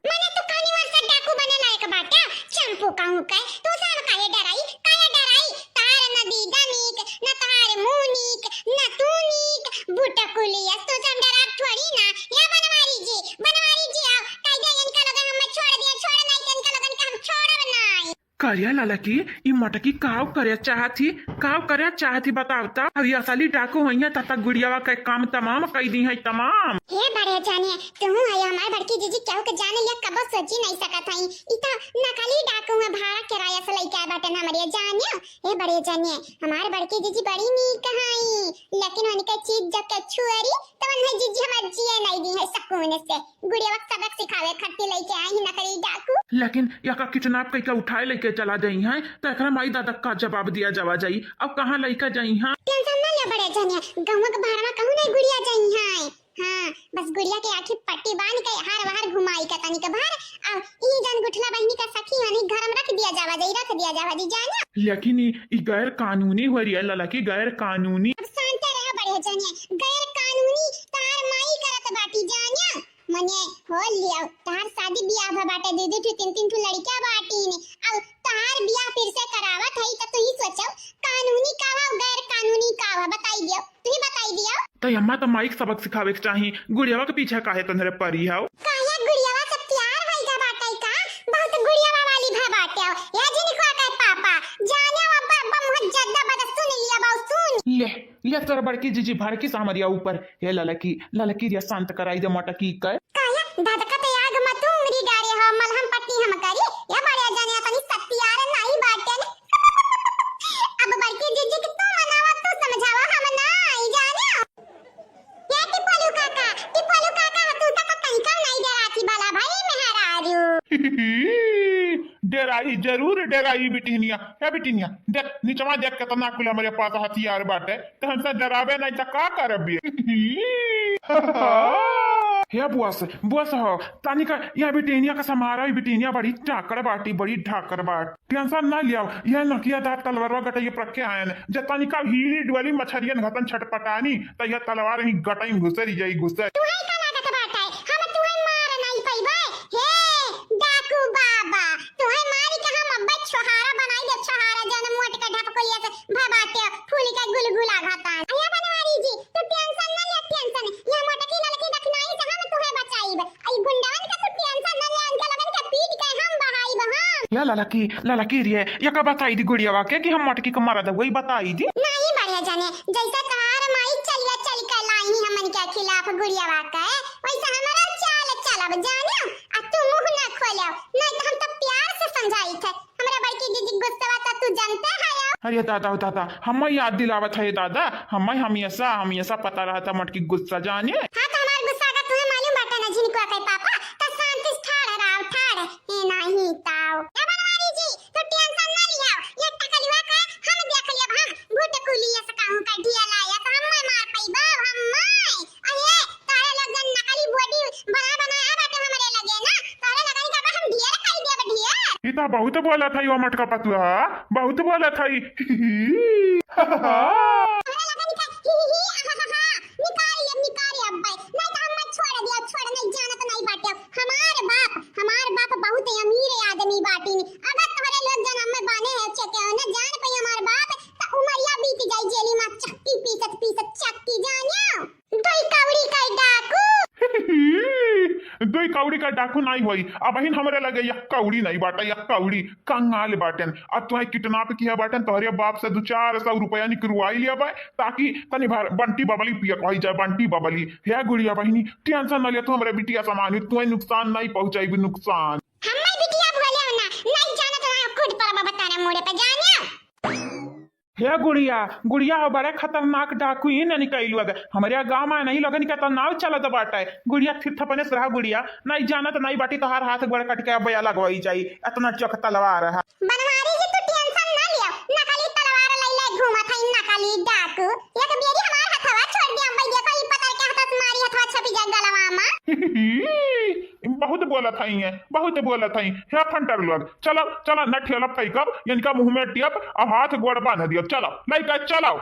मने तू कानी मार से डाकू बने लायक बाटे, चंपू कहूँ के, तू सब काहे डराई, काहे डराई? तार न दीदा नीक, न तार मुँह नीक, न तू नीक, बुटकुलियस, तू सब डरात थोड़ी ना। या बनवारी जी, बनवारी जी आओ, कह दे इनका लोगन हमें छोड़ दिया, छोड़ नहीं तो इनका लोगन के हम छोड़ब नहीं। करिया लाला की, ई मटकी काव करे चाहत ही, काव करे चाहत ही बताव त। अब ये असली डाकू होइया त, त गुड़ियावा के काम तमाम कई दी है तमाम। हे बड़े जानिए, तुहू है हमार बड़की जीजी केहू के जाने लिया कबो सोची नहीं सकत हई। ई त नकली डाकू है, भाड़ा किराया से लइके आए बाटन हमरे जानियो। हे बड़े जानिए, हमार बड़की जीजी बड़ी नीक हई, लेकिन उनके चीज जब के छुअरी, तब उन्हें जीजी हमार जिए नहीं दी है सुकून से। गुड़िया वक्त सबक सिखावे खातिर लइके आई ही नकली डाकू। लेकिन यका kidnap कइके उठाए लइके चला जाई हैं, त एकरा माई दादा का जवाब दिया जावा जाई? अब कहाँ लइके जाई हैं? Tension ना ले बड़े जनिया, गहुआ के बहरवा कहूँ नहीं गुड़िया जाई हैं। हाँ, बस गुड़िया के आँखी पट्टी बांध के हार वहार घुमाई के तनी के बाहर, अब ई जन गुठला बहिनी का सखी हनी घर में रख दिया जावा जाई, रख दिया जावा जाई जानिया। लेकिन ई, ई गैर कानूनी हो रही है लाला की, गैर कानूनी। अब शांत रह बड़े जनिया, गैर कानूनी तार माई करत बाटी जानिया। मने हो लियो, तहार शादी बियाह भा बाटे, दू दू ठो, तीन तीन ठो लड़कियां बाटीन। अब तहार बियाह फिर से करावत हई, त तू ही सोचो, कानूनी का बा, गैर कानूनी का बा, बताई दियो, तू ही बताई दियो। त अम्मा त माई के सबक सिखावे के चाही, गुड़ियावा के पीछे काहे तन्हरे परी हौ? काहे ये तोर बड़की जीजी भड़किस हमरिया ऊपर। हे ललकी, ललकी रे, शांत कराई दे मटकी के। काहे? धधकत आग में तू उंगरी डारे हो, मलहम पट्टी हम करी? या बड़े जनिया तनी सत्यार नहीं बाटे ने। अब बड़की जीजी के तू मनावा, तू समझावा, हम नाई जाने। ए टिपोलू काका, टिपोलू काका, तू तक तनिका नाई डराती बाला भाई मेहरारू। डेराई, जरूर डेराई बिटिनिया। ए बिटिनिया, देख, निचवा देख, केतना कुल हमरे पास हथियार बाटे। त हमसे डराबे नाई त का करबे? हे बुआ से, बुआ से हो, तनिका या बिटिनिया का समारा, ई बिटिनिया बड़ी ढाकड़ बाटी, बड़ी ढाकड़ बाट। Tension ना लियाव, यह नकिया दांत तलवारवा गटइया पर रखे आयन। जब तनिका हीरी डुअली मछरियन घतन छटपटानी, त यह तलवार ही गटई में घुसरी जाई, घुसर। तुहई का लागत बाटे? हम तुहई मार नाई पइबे। हे डाकू बाबा, तुहई मारी के हम अब्बे छोहारा बनाई दे, छोहारा जन मोट के ढपकोलिया से भबाटे फूल के गुलगुला घाता। अरे बनवारी जी, तू tension ना ले, tension। यह मोटकी ललकी दखनाई से हम तुहई बचाइब। आई गुंडवन के तू tension न ले, उनके लगन के पीट के हम बहाइब हम। या ललकी, ललकी रे, या का बताई दी गुड़ियावा के कि हम मटकी के मरद हई, बताई दी। नहीं बढ़िया जाने, जैसे तोहार माई चलिया चल के लाई हमन के खिलाफ गुड़ियावा के, वैसे हमारा चाल चलब जाने, आ तू मुंह न खोले, नहीं तो हम तो प्यार से समझाई थे। हमरा बड़की दीदी गुस्सा तो तू जानते है। अरे दादा, ओ दादा, हम याद दिलावत है दादा, हम हमेशा, हमेशा पता रहता मटकी गुस्सा जाने। हाँ, तो हमार गुस्सा अगर तुम्हें मालूम बाटे ना झिनकुआ के पापा, तो शांति से ठाड़ रहो, ठाड़। ए नाही ताओ। ए बनवारी जी, तू tension ना लियाओ, ये टकलुआ का हम देख लेब हम, भूत कुलिया से कहूँ का ढिया लाया, तो हम मार पइबो, हम माय। अरे, तोहरे लोग जन नकली body बना बनाया बाटे हमरे लगे ना, तोहरे लोगन के अब हम ढेर खाई देब, ढेर। ई त बहुत बोलत हई ओ मटका पतुआ, बहुत बोलत हई। तोहरे लोगन के ही ही आहा हा हा, निकाल ले, निकाल ले अब्बे, नहीं तो हम छोड़ दिया, छोड़, नहीं जानत नहीं बाटे। हमार बाप, हमार बाप बहुत अमीर आदमी बाटिन, अगर तोहरे लोग जन हमें बाने है चेके हो ना जान पई हमार बाप, त उमरिया बीत जाई जेली में चक्की पीसत पीसत चक्की जानियो। दुई कौड़ी का डाकू। दुई कौड़ी का डाकू नाई होई, अबहिन हमरे लगे एक कौड़ी नाई बाटे, एक कौड़ी। कंगाल बाटेन। अब तुहे kidnap किया बाटेन, तोहरे बाप से दो चार सौ रुपया निकरवाई लिया बा, ताकि तनी भर बंटी बबली पिया कही जाए, बंटी बबली। हे गुड़िया बहिनी, tension न ले, तू हमरे बिटिया समान हो, तुहे नुकसान नाई पहुँचाई, नुकसान। हम्मे बिटिया बोले हो ना, नाई जानत ना, खुद पर बाबा तारा मोड़े पे जानियो। हे गुड़िया, गुड़िया हो बड़े खतरनाक डाकू ही न निकलू। अगर हमरे गाँव में नहीं लगन के तो नाव चलत बाटे। गुड़िया थिर थपने से रहा गुड़िया, नहीं जानत नहीं बाटी तोहार हाथ गोड़ कट के अब या लगवाई जाई, इतना चोख तलवार है। बनवारी जी तू tension ना लियो, नकली तलवार लई ले घूमत है नकली डाकू। एक बेरी हमार हथवा छोड़ दे, अम्मा देखो ई पतर के हाथ से मारी हथवा छपी जा गलवा में। बहुत बोलत हई है, बहुत बोलत हई। हे फंटर लोग, चलो, चलो, न ठेलब फेंकब, इनका मुंह में टियब, अब हाथ गोड़ बांध दियब। चलो, लइका, चलो।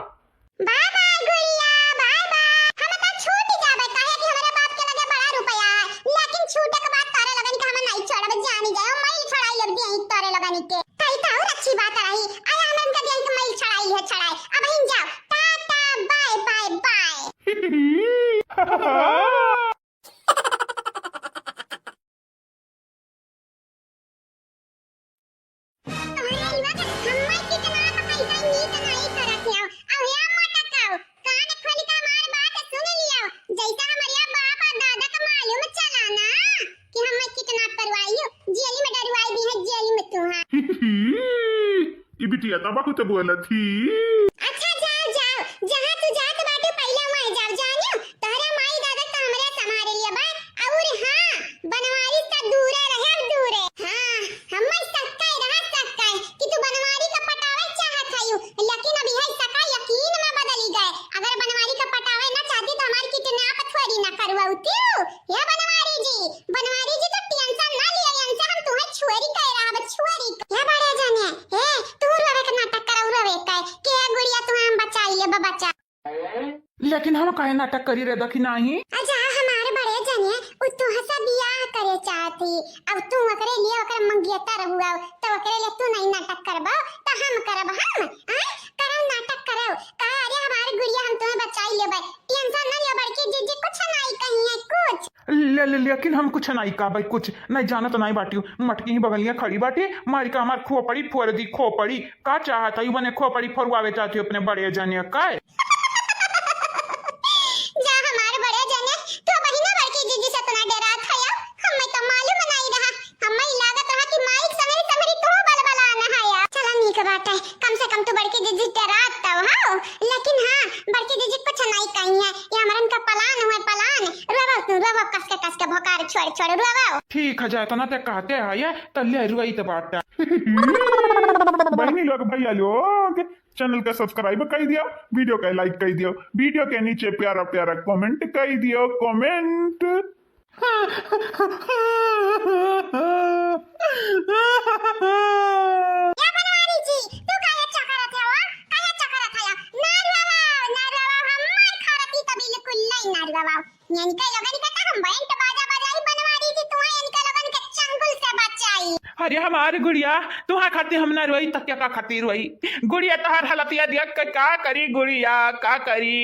Bye bye गुड़िया, bye bye। हम तो छूट जाबे, काहे कि हमरे बाप के लगे बड़ा रुपया है, लेकिन छूटे के बाद तारे लगन के हम नहीं छोड़ब, जानी जाए, हम मैल छड़ाई लेब दिया तारे लगन के। कई तो और अच्छी बात रही, आया हम इनका दिया के मैल छड़ाई है, छड़ाई। अब हम जाओ, टाटा, bye bye bye। तोहरे लोग हम्मे कितना पैसा नीक नाई करत हो। अब हे मटकाओ, कान खोल के हमार बात सुन लियो। जैसा हमरे बाप और दादा का मालूम चला ना कि हम्मे कितना करवाई हो, जेल में डरवाई दी है, जेल में तू, हाँ। ई बिटिया तो बहुत बोलत ही। अच्छा, जाओ, जाओ, जहाँ तू जात बाटू, पहिले वहीं जाओ, जानियो, तोहरा माई दादा तो हमरे संभारे लिया बा। और हाँ, बनवारी से दूरे रहे, दूरे। हाँ, हम्मे सक्का रहा, सक्का कि तू बनवारी का पटावे चाहत हयू, लेकिन अब यह सक्का यकीन में बदली गए। अगर बनवारी का पटावे ना चाहती तो हमारी kidnap थोड़ी ना करवाती। हे बनवारी जी, बनवारी जी तो tension ना लियो, इनसे हम तुम्हें छुअरी कह रहा, अब छुअरी। हे बड़े जने, हे, तू रोवे के नाटक करो, रोवे का, के गुड़िया तुम्हें हम बचाई ले, बचा। लेकिन हम काहे नाटक करी रे दखिनाही? अच्छा, हमारे बड़े जने, उ तुहसे बियाह करे चाहती, अब तू ओकरे लिए ओकर मंगेतर हुआ, तो ओकरे लिए तू नहीं नाटक करबो, तो हम करब हम, आय? करो नाटक करो, कहा, "अरे हमारे गुड़िया, हम तुम्हें बचाई लेबे, tension ना लियो बड़की जीजी, कुछ नहीं कही है, कुछ।" ले, ले, लेकिन हम कुछ नहीं कहबे, कुछ नहीं जानत नहीं बाटी, मटकी ही बगलिया खड़ी बाटी, मारी का हमार खोपड़ी फोड़ दी, खोपड़ी। का चाहत है, बने खोपड़ी फोड़वावे चाहती अपने बड़े जने का? रोवा कस के, कस के भोकार छोड़, छोड़ रोवा। ठीक है, जा इतना ते कहते हैं ये, तो ले रुआई तो बाटा। बहनी लोग, भैया लोग, channel का subscribe कर दियो, video का like कर दियो, video के नीचे प्यारा प्यारा comment कर दियो, comment। ए बनवारी जी, तू काहे चकरत है हो? काहे चकरत है? ना रुआवा, ना रुआवा, हमार खरती तो बिल्कुल नहीं ना रुआवा। इनके लोगन के तो हम बैंड बाजा बजाई बनवारी जी, तू इनके लोगन के चंगुल से बचाई। अरे हमार गुड़िया, तुहा खातिर हम ना रोई, त केका खातिर रोई? गुड़िया तहार हालतिया देख के का करी गुड़िया, का करी?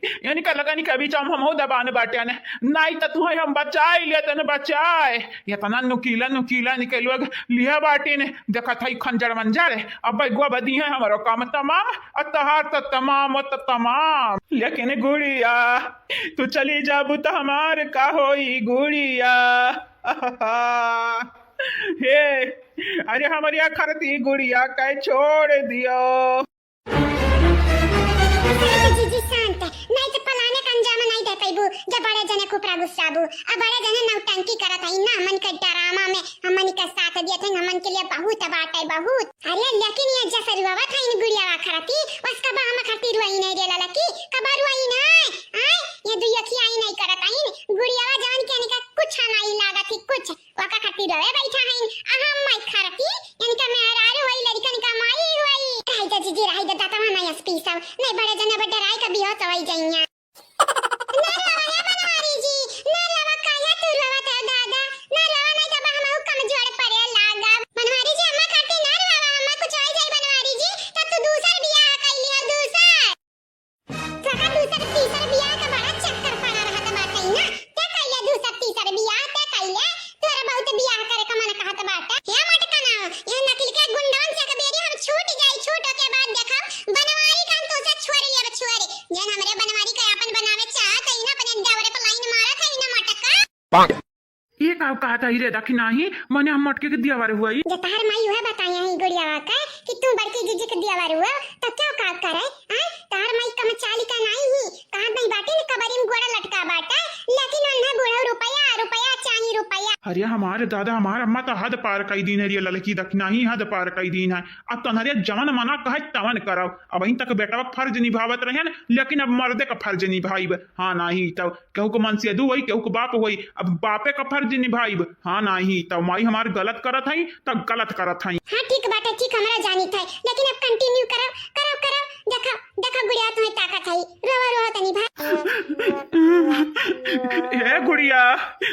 इनका लगन के बीच हम हमहू दबान बाटेन, नाई त तुहे हम बचाई लेतन बचाए। इतना नुकीला नुकीला इनके लोग लिया बाटिन, देखत हई खंजर मंजर। अब बैगवा बदी है हमरो काम तमाम, और तहार त तमाम, त तमाम। लेकिन गुड़िया, तू चली जाबू त हमार का होई गुड़िया? हे, अरे हमरी खरती गुड़िया के छोड़ दियो। शांत जीजी शांत, नहीं तो पलाने का अंजाम नहीं दे पैबू, जब बड़े जने खुपरा गुस्साबू। अब बड़े जने नौटंकी करत हई ना, हमन के ड्रामा में हमन के साथ दियत हई, हमन के लिए बहुत बात है, बहुत। अरे लेकिन ये जसरुआवा था इन गुड़ियावा खरती, उसका बा हम खरती रुआई नहीं रे ललकी, कबा रुआई नहीं, आय, ये दुई अखिया ही नहीं करत हई, गुड़ियावा जान के इनका कुछ नहीं लागत ही, कुछ। ओका खातिर रोवे बैठा हईन, आ हम माई खरती, इनका मेहरारू होई, लड़कन का माई होई। रही दे जीजी, रही दे, दांतवा ना अस पीसब, नहीं बड़े जने बड्डे राय का बियाह तो होई जइया। ना रोवा ए बनवारी जी, ना रोवा, काहे तू रोवत है दादा? ना रोवा, नहीं तो बा हमहू कमजोर पड़े लागब। बनवारी जी, अम्मा खातिर ना रोवा, अम्मा कुछ होई जाई बनवारी जी, तब तू दूसर बियाह कर लियो, दूसर। तोहका दूसर तीसर बियाह का बड़ा चक्कर पड़ा रहत बाटे ना। ते कइले दूसर तीसर बियाह, ते कइले, तोरा बहुत बियाह करे का मन कहत बाटे। हे मटकना, ये नकली के गुंडवन से एक बेरी हम छूट जाई, छूट के बाद देखब, बनवारी का हम तोसे छोड़ लेब, छोड़। जेन हमरे बनवारी का आपन बनावे चाहत है ना, अपने देवरे पर लाइन मारत है ना मटका। ई का कहत हई रे दखिनाही, मने हम मटके के दियावर हुई। जे तहार माई उहे बताई हई गुड़ियावा का कि तू बड़की जीजी के दियावर हुआ, त क्यों का करे? आय, तहार माई कम चाली का नाई ही, कहत नहीं बाटे न कबरी में गोड़ा लटका बाटे, लेकिन उन्हें बूढ़ो रुपया, रुपया चाही रुपया। अरे हमारे दादा, हमार अम्मा तो हद पार कई दीन है रे ललकी दखिनाही, हद पार कई दीन है। अब तनहरे जवन मना कहे तवन करब। अबहीं तक बेटवा फर्ज निभावत रहेन, लेकिन अब मर्दे का फर्ज निभाइब। हाँ, नाही तब केहू के मनसेदू होई, केहू के बाप होई, अब बापे का फर्ज निभाइब। हाँ, नाही तब माई हमार गलत करत हई, तब गलत करत हई। हाँ, ठीक बाटे, ठीक, हमरा जानित है, लेकिन अब continue करब, करब, करब। देखा, देखा गुड़िया तुम्हें ताकत है, रोवा, रोवा तनी भाई। ए गुड़िया,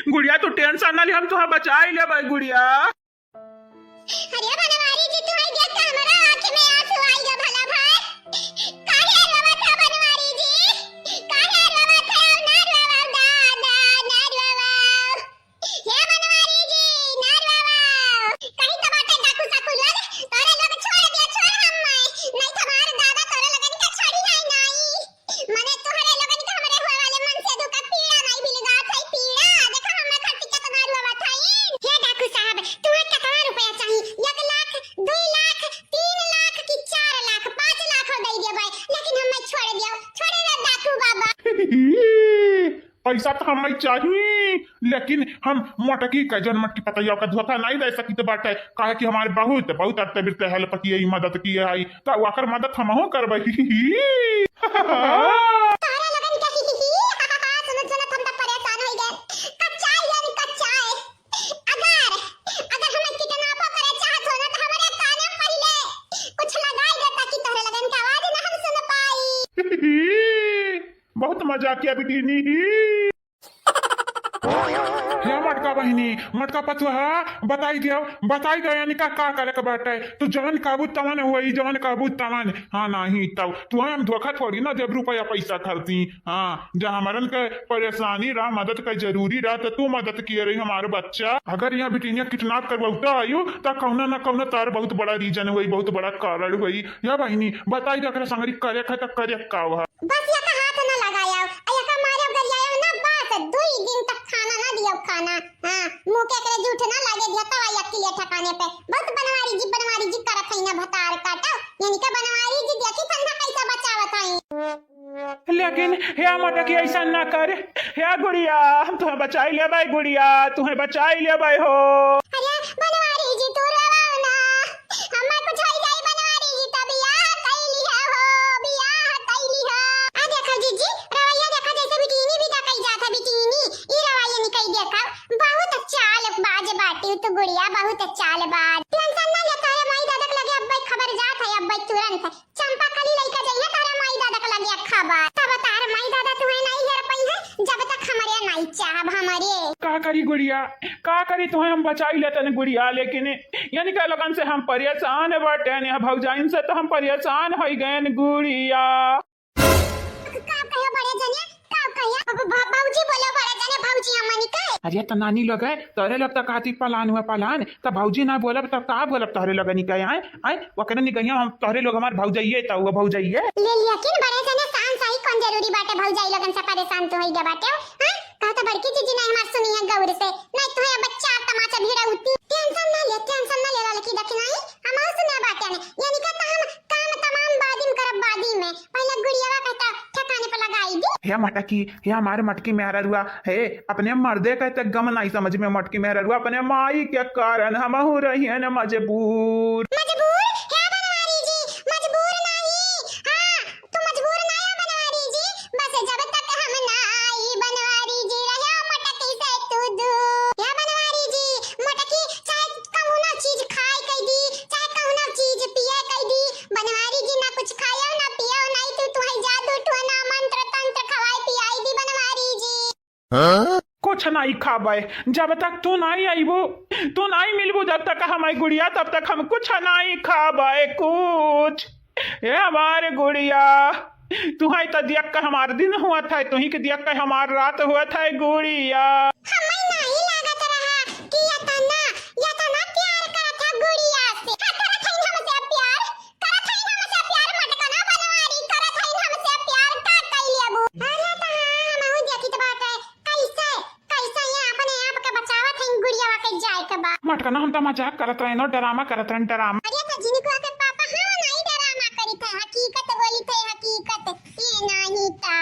गुड़िया तू tension ना ले, हम तुहा बचाई लेबै गुड़िया। अरे बनवारी जी, तू आई देख त हमरा आँख में आँसू आई गे भला भाई। काहे रोवत है बनवारी जी? काहे रोवत है? ना रोवा दादा, ना रोवा। हे बनवारी जी, ना रोवा। कहीं तो बाटे डाकू साकू लोग, तोरे लोग छोड़ दे, छोड़ हम, नहीं तो हमार दादा तोरे लोगन के छोड़ी है नहीं। मने तोहरे लोगन के हमरे हुए वाले मनसेदू का पीड़ा नाई मिल गा थाई पीड़ा। देखा हमरे खातिर केतना रुआ थाई। हे डाकू साहब, तुहे केतना रुपया चाही? एक लाख, दुई लाख, तीन लाख कि चार लाख, पाँच लाख हो दई देबै, लेकिन हमें छोड़ दियो, छोड़े ना डाकू बाबा। पैसा तो हमें चाही, लेकिन हम मोटकी के जन मटकी पतैया का धोखा नहीं दे सकित बाटे, काहे कि हमार बहुत, बहुत अरते बिरते help किए, मदद किए है, तो ओकर मदद हमहू करबै। तोहरे लोगन के सुनत, सुनत हम तो परेशान हो गए। कच्चाए यानी कच्चाए। अगर, अगर हमें kidnap करे चाहत हो ना, तो हमारे काने पहिले कुछ लगाई दे, ताकि तोहरे लोगन के आवाज ना हम सुन पाई। बहुत मजाकिया बिटिनी ही। हे मटका बहिनी, मटका पतुआ, बताई दियो, बताई दियो, यानी का, का करे के बाटे? तू जवन कहबू तवन होई, जवन कहबू तवन। हाँ, नाही तब तू हम धोखा थोड़ी ना देब रुपया पैसा खातिर। हाँ, जब हमरन के परेशानी रहा, मदद के जरूरी रहा, तो तू मदद किए रही हमारे बच्चा। अगर यहाँ बिटिनिया kidnap करवाता आयु, तो कौनो ना कौनो तार बहुत बड़ा reason होई, बहुत बड़ा कारण होई। या बहिनी, बताई दे, एकरे संगरी करे खातिर करे का हुआ? बस एका हाथ ना लगाया, आ एका मारे गरियाया ना, बस दुई दिन तक खाना ना दियो खाना। हाँ, मुँह के एकरे जूठ ना लागे दिया, तब आई अक्किले ठिकाने पे। बहुत बनवारी जी, बनवारी जी करत है ना भतार काटो, यानी का बनवारी जी देखी ठंडा कैसे बचावत है। लेकिन हे मटकी ऐसा ना कर, हे गुड़िया, हम तुहें बचाई लेबै गुड़िया, तुहें बचाई लेबै हो। अरे बनवारी जी, तू रोवाओ ना, हम्मा कुछ होई जाई बनवारी जी, त बियाह कई लिहा हो, बियाह कई लिहा। आ देखा जीजी, रवैया देखा, जैसे बिटिनी भी डकई जात है, बिटिनी, ई रवैया निकई देखा, बहुत चालबाज बाटी तू गुड़िया, बहुत चालबाज। टेंशन ना ले, तोहरे माई दादा के लगे अब्बै खबर जात है, अब्बै तुरंत। चंपा कली लइका जइहे तोहरे माई दादा के लगे खबर। तब तोहरे माई दादा तुहें नाहीं हेर पइहे, जब तक हमरे नाहीं चाहब हमरे। का करी गुड़िया, का करी, तुहें हम बचाई लेतन गुड़िया, लेकिन यानी का लोगन से हम परेशान बाटेन, भौजाइन से तो हम परेशान होइ गएन गुड़िया। का कहियो बड़े जने, का कहियो? भ-, भ-, भौजी बोलो बड़े जने, भौजी अम्मा निकल। अरे त नानी लोग है, तोहरे लोग त कहती पलान हुआ पलान, त भौजी ना बोलब त का बोलब तोहरे लोग निकल आए, आए, ओकरे निकल हम तोहरे लोग हमार भौजाइये त वो भौजाइये। ले लिया किन बड़े जने शान सही कौन जरूरी बाटे भौजाई लोगन से परेशान तो होई गया बाटे, हैं? कहा त बड़की जीजी नहीं हमार सुनी है गौर से, नहीं तो है बच्चा तमाचा भिड़ौती। टेंशन ना ले, टेंशन ना ले लड़की दखिनाई, हम सुना बाटे ने, यानी का त हम काम तमाम बादी में करब बादी में, पहले गुड़ियावा के त ठिकाने पे लगाई दी। हे मटकी, हे हमारे मटकी मेहररुआ, हे अपने मर्दे के त गम नाहीं समझ में मटकी मेहररुआ, अपने माई के कारण हमहू रहियन मजबूर। मजबूर? हे बनवारी जी, मजबूर नाहीं। हाँ, तू मजबूर ना या बनवारी जी, बस जब तक हम ना आई बनवारी जी, रह्या मटकी से तू दूर। या बनवारी जी, मटकी चाहे कौनो चीज खाए कई दी, चाहे कौनो चीज पिए कई दी, बनवारी जी ना कुछ खायो ना पियो, नाहीं तू तुहई जादू टोना मंत्र तंत्र खवाई पियाई दी बनवारी जी। कुछ नाहीं खाबे, जब तक तू नाहीं अइबू, तू नाहीं मिलबू जब तक हमारी गुड़िया, तब तक हम कुछ नाहीं खाबे कुछ। ए हमारे गुड़िया, तुहई त दियक के हमार दिन हुआ था, तुही के दियक के हमार रात हुआ था गुड़िया। हमें नाहीं लागत रहा कि यतना, यतना प्यार करत है गुड़िया से। का करत है हमसे प्यार? करत है हमसे प्यार मटकना बनवारी, करत है हमसे प्यार का कई लेबू? अरे त हाँ, हमहू देखित बाटे, कैसे, कैसे ये अपने आप के बचावत है गुड़ियावा के जाए के बा। मटकना हम त मजाक करत रहे न, ड्रामा करत रहे, ड्रामा। अरे त जिनको के पापा हाँ नाहीं ड्रामा करी थे, हकीकत बोली थे, हकीकत। ये नाहीं था।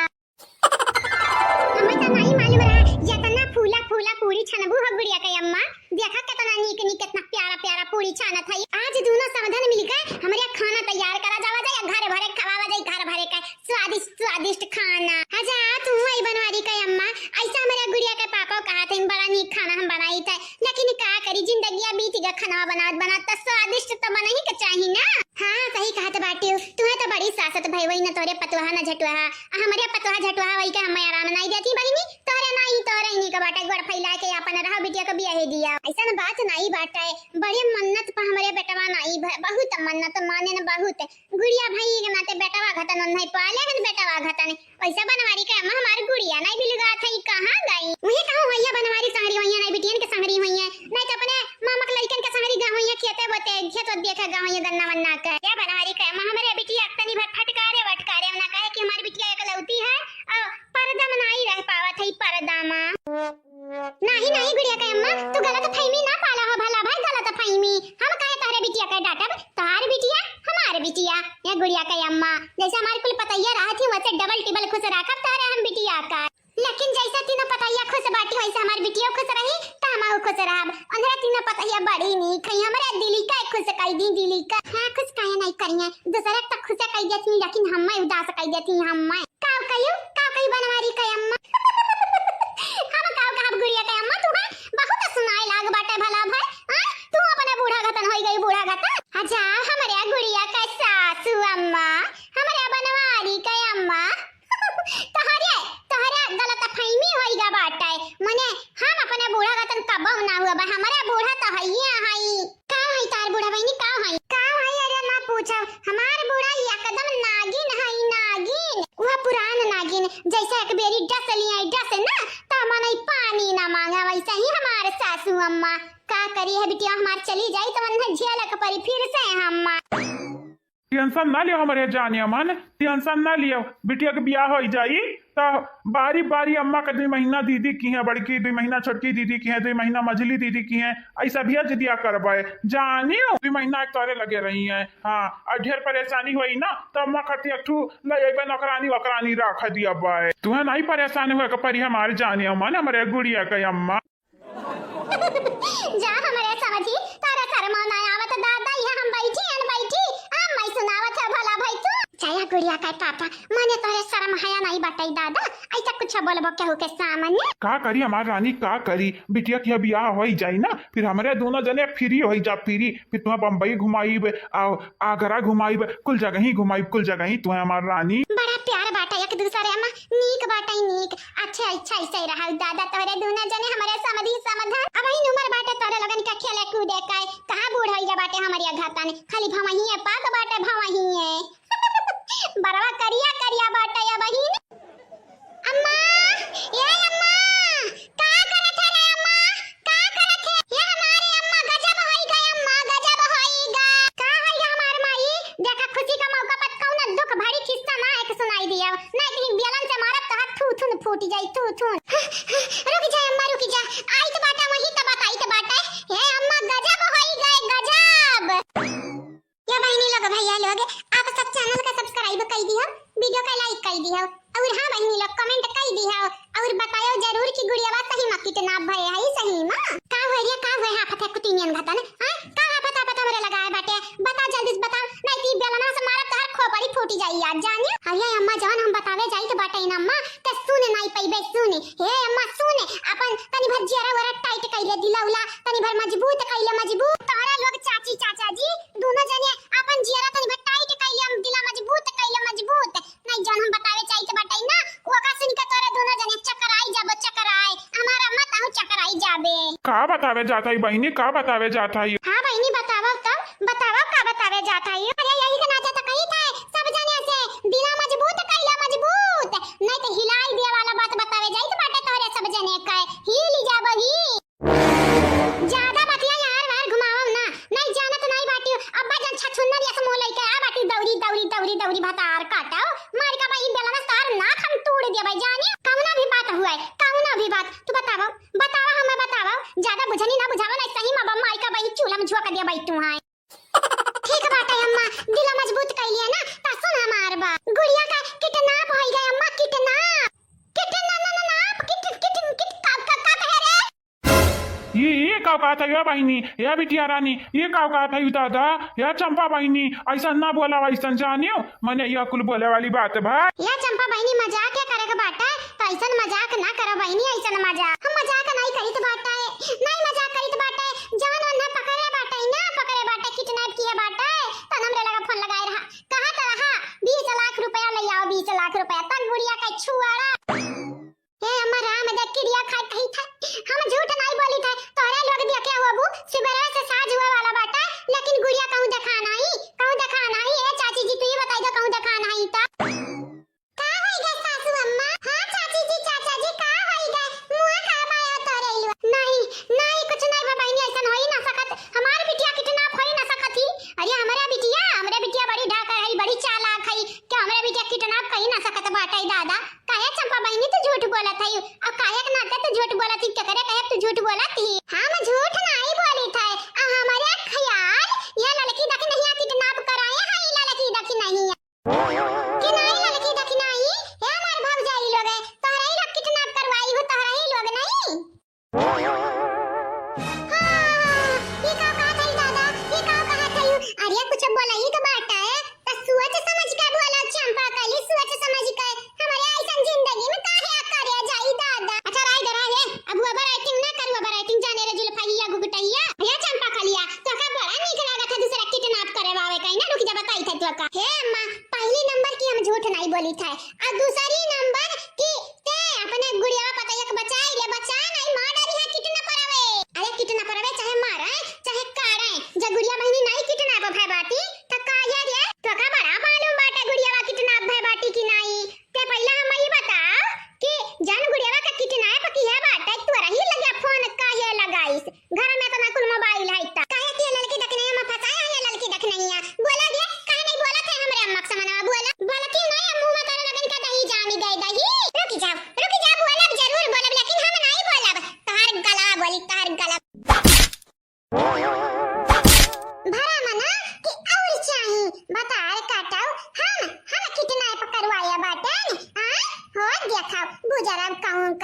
हमें त नाहीं मालूम रहा, यतना फूला फूला पूरी छनबू हो गुड़िया के अम्मा। देखा केतना नीक नीक, केतना प्यारा प्यारा पूरी छानत है। आज दूनो समधन मिलके हमरे खाना तैयार करा जावा जाए, घर भरे खवावा जाए, घर भरे का स्वादिष्ट स्वादिष्ट खाना। अच्छा, तू आई बनवारी के अम्मा, ऐसा हमरे गुड़िया के पापा कहा थे, बड़ा नीक खाना हम बनाई थे, लेकिन का करी, जिंदगिया बीत गया, खाना बनावत बनावत त स्वादिष्ट त बनही के चाही ना। हाँ, सही कहत बाटिउ, तुहे त बड़ी सासत भई वही न तोरे पतोहा न झटुहा, आ हमरे पतोहा झटुहा वही के हमें आराम नाहीं देती बहिनी, तोरे नाहीं, तोरे इन्हीं के बाटे गोड़ फैला के अपन रहो बिटिया के बियाहे दिया। ऐसन बात नाहीं बाटे, बड़े मन्नत पर हमरे बेटवा नाहीं भ-, बहुत मन्नत माने न बहुत। गुड़िया भई के नाते बेटवा घतन ओन्हई पाले हन बेटवा घतन। वैसा बनवारी के अम्मा हमार गुड़िया नाहीं बिलुगात है, कहाँ गई? वही कहूँ होइया बनवारी संगरी होइया, नाहीं बिटियन के संगरी होइया, नाहीं त अपने मामा के लइकन के संगरी गा होइया, खेते बोते, खेत ओत देखे गा होइया, गन्ना वन्ना के। या बनवारी के अम्मा हमरे बिटिया के तनी भर फटकारे वटकारे ना, काहे कि हमार बिटिया एकलौती है, और पर्दा में नाहीं रह पावत है, पर्दा में। नाहीं, नाहीं, गुड़िया के अम्मा, तू गलत फहमी ना पाला हो, भला भाई गलत फहमी। हम काहे तोहरे बिटिया के डांटब? तोहार बिटिया, हमार बिटिया। ये गुड़िया के अम्मा, जैसे हमार कुल पतैया रहत ही, वैसे डबल टिबल खुश राखब तोहरे हम बिटिया का। लेकिन जैसे तीनों पतैया खुश बाटी, वैसे हमार बिटिया खुश रही, त हमहू खुश रहब। अंधरा तीनों पतैया बड़ी नीक है, हमरे दिली का खुश कई दी, दिली का। हाँ, खुश काहे नाहीं करिए, दूसरे त खुश कई देती, लेकिन हमें उदास कई देती, हमें। काव कहियो, काव कही बनवारी के अम्मा? हम काव कहब गुड़िया के अम्मा, तुम्हें बहुत सुनाए लाग बाटे भला भाई। हाँ? तू अपने बूढ़ा घतन होई गई, बूढ़ा घतन। अच्छा, हमरे गुड़िया के सासू अम्मा, हमरे बनवारी के अम्मा। तोहरे, तोहरे गलत फहमी होई गा बाटे। मने हम अपने बूढ़ा घतन कबहू ना हुआ बा, हमरे बूढ़ा तो हइये हई। का हई तार बूढ़ा बहिनी, का हई? का हई? अरे मत पूछो, हमार बूढ़ा एकदम नागिन हई, नागिन। वह पुरान नागिन, जैसे एक बेरी डस लिया, डस ना, त मनई पानी ना मांगा, वैसे ही हमार सासू अम्मा। का करी है बिटिया, हमार चली जाई त उन्हें झेले के परी फिर से अम्मा। टेंशन ना लियो हमरे जाने अमन, टेंशन ना लियो। बिटिया के बियाह होइ जाई त बारी बारी अम्मा के दुइ महीना दीदी किहे, बड़की दुइ महीना छोटकी दीदी किहे, दुइ महीना मझली दीदी किहे, ऐसा भी जिदिया करबे जानियो। दुइ महीना एक तोरे लगे रही है, हाँ, और ढेर परेशानी होई ना त अम्मा खातिर एक ठू ले अइबे नौकरानी वोकरानी रख दियबे। तुहे नहीं परेशान होए के परी हमार जाने अमन, हमरे गुड़िया के अम्मा। जा हमरे समझी, तोरा शर्मा ना आवत दादा, यहाँ हम बैठी हन बैठी, हम मैं सुनावत है भला भाई तू। जया गुड़िया का पापा, मने तोरे शर्म हया नहीं बटई दादा, ऐसा कुछ बोलबो केहू के सामने। का करी हमार रानी, का करी, बिटिया के बियाह होई जाई ना, फिर हमरे दोनों जने free होई जा, free, फिर तुम्हें बम्बई घुमाइब, आओ आगरा घुमाइब, कुल जगही घुमाइब, कुल जगही तुम्हें हमार रानी। बड़ा प्यार बाटा एक दूसरे में, नीक बाटा नीक। अच्छा, अच्छा, ऐसे ही रहा दादा, तोहरे दूनो जने हमरे समधी समधन। अबहिन उमर बाटे तोहरे लोगन के खेले कूदे के, कहाँ बूढ़ होइया बाटे हमरे घातन, खाली भवहिए पाक बाटे भवहिए। बरवा करिया करिया बाटे अबहिन। अम्मा, ए अम्मा, का करत है रे अम्मा? का करत है? ये हमारे अम्मा गजब होई गए, अम्मा गजब होई गए। का होई गए हमार माई? देखा खुशी का मौका पर कौनो दुख भरी किस्सा ना एक सुनाई दिया। ना इतनी बेलन से मारब तो हाथ थू थुन फूट जाई, थू थुन। रुक जा अम्मा, रुक जा। आई तो बाटा वही तो बात, आई तो बाटा। हे अम्मा गजब होई गए, गजब। या बहिनी लोग, भैया लोग, आप सब channel का subscribe कई दिहो, video का like कई दिहो, और हाँ बहिनी लोग comment कई दिहो, और बतायो जरूर कि गुड़ियावा सही में kidnap भये है, सही में। का हुए रे, का हुए हाफत है कुतिनियन घतन, हाँ? का हाफत हाफत हमरे लगाए बाटे? बता जल्दी से बता, नहीं ती बेलना से मारब तोहर खोपड़ी फूटी जाई आज जानियो। अरे अम्मा जान हम बतावे जाई तो बाटे ना अम्मा, तो सुने नहीं पइबे सुने। हे अम्मा सुने, अपन तनी भर जियरा वरा tight कइले दिला उला, तनी भर मजबूत कइले मजबूत। तोहरा लोग चाची चाचा जी दोनों जने अपन जियरा तनी भर tight कइले, हम दिला मजबूत कइले मजबूत। नहीं जौन हम बतावे चाहित बाटे ना, ओका सुन के तोरे दोनों जने चकराई जाबो, चकराई। हमारा मत आहू चकराई जाबे। का बतावे जात हई बहिनी, का बतावे जात हई? हाँ बहिनी बतावा तब, बतावा का बतावे जात हई? अरे यही के नाते तो कही थे सब जने से दिला मजबूत कइले मजबूत, नहीं तो हिलाई दिया वाला बात बतावे जाइत बाटे तोरे सब जने का, हिल जाबो ही। ज्यादा बतिया यार वार घुमावो ना, नहीं जानत नहीं बाटी। अब्बा जन छछुन्नर यस मुंह लइके आ बाटी दौरी, दौरी, दौरी, दौरी भतार काटाओ। मार का बा ई बेलना से तार नाक हम तोड़ देबै जानी। कौनो भी बात हुए, कौनो भी बात, तू बतावो, बतावो, हमें बतावो। ज्यादा बुझनी ना बुझावो, नहीं सही में बा माई का बा ई चूल्हा में झोंक देबै तू हाय। ठीक बाटे अम्मा, दिला मजबूत कइलिए ना, त सुन हमार बा। गुड़िया का kidnap होई गए अम्मा, kidnap। किट ना, ना, ना, ना, किट, किट, किट, का, का, का कहे रे? ये, ये का कहत है, ए बहिनी, ए बिटिया रानी, ये का कहत है, दादा, ए चंपा बहिनी, ऐसा ना बोला, ऐसा जानियो, मने ये कुल बोले वाली बात बा। ए चंपा बहिनी, मजाक के करे के बाटे, तो ऐसन मजाक ना करो बहिनी, ऐसन मजाक। हम मजाक नहीं करित बाटे, नहीं मजाक करित बाटे, जवन ओन्हे पकड़े बाटे, ना पकड़े बाटे, kidnap किए बाटे, तन हमरे लगा फोन लगाए रहा, कहत रहा, बीस लाख रुपया ले आओ, बीस लाख रुपया, तब गुड़िया का छुआड़ा। हे अम्मा राम, देख किरिया खाए कही था, हम झूठ नहीं बोली था। तोहरे लोग देखे हो अबू, सुबह से साँझ हुए वाला बाटा, लेकिन गुड़िया कहूँ देखा नहीं, कहूँ देखा नहीं। ए चाची जी, तू ही बताई दो, कहूँ देखा नहीं था। का होई गए सासू अम्मा? हाँ चाची जी, चाचा जी, का होई गए? मुँह का बाया तोरे लुआ? नहीं, नहीं, कुछ नहीं बा बहिनी, ऐसन होई ना सकत। हमार बिटिया kidnap होई ना सकत ही। अरे हमरे बिटिया, हमरे बिटिया बड़ी ढाकर है, बड़ी चालाक है, क्या हमरे बिटिया kidnap कही ना सकत बाटे दादा? काहे चंपा बहिनी तू झूठ बोलत हई? अब काहे के नाते तू झूठ बोलत हई? केकरे कहे तू झूठ बोलत ही? हम झूठ नहीं बोली थे। आ हमारे ख्याल ये लड़की देख नहीं kidnap कराए हैं, ये लड़की देख नहीं। कि नहीं लड़की देख नहीं? हे हमार भौजाई लोग, तोहरे ही लोग kidnap करवाई हो, तोहरे ही लोग नहीं। हाँ, ई का कहत हई दादा, ई का कहत हई? अरे कुछ बोलही के बाटे, त सोच समझ के बोलो चंपा कली, सोच समझ के। हमरे ऐसन जिंदगी में काहे अकरे जाई दादा। अच्छा रही दे रही, अब over acting ना करू, over acting जाने रे जुल्फा, हिया घुघ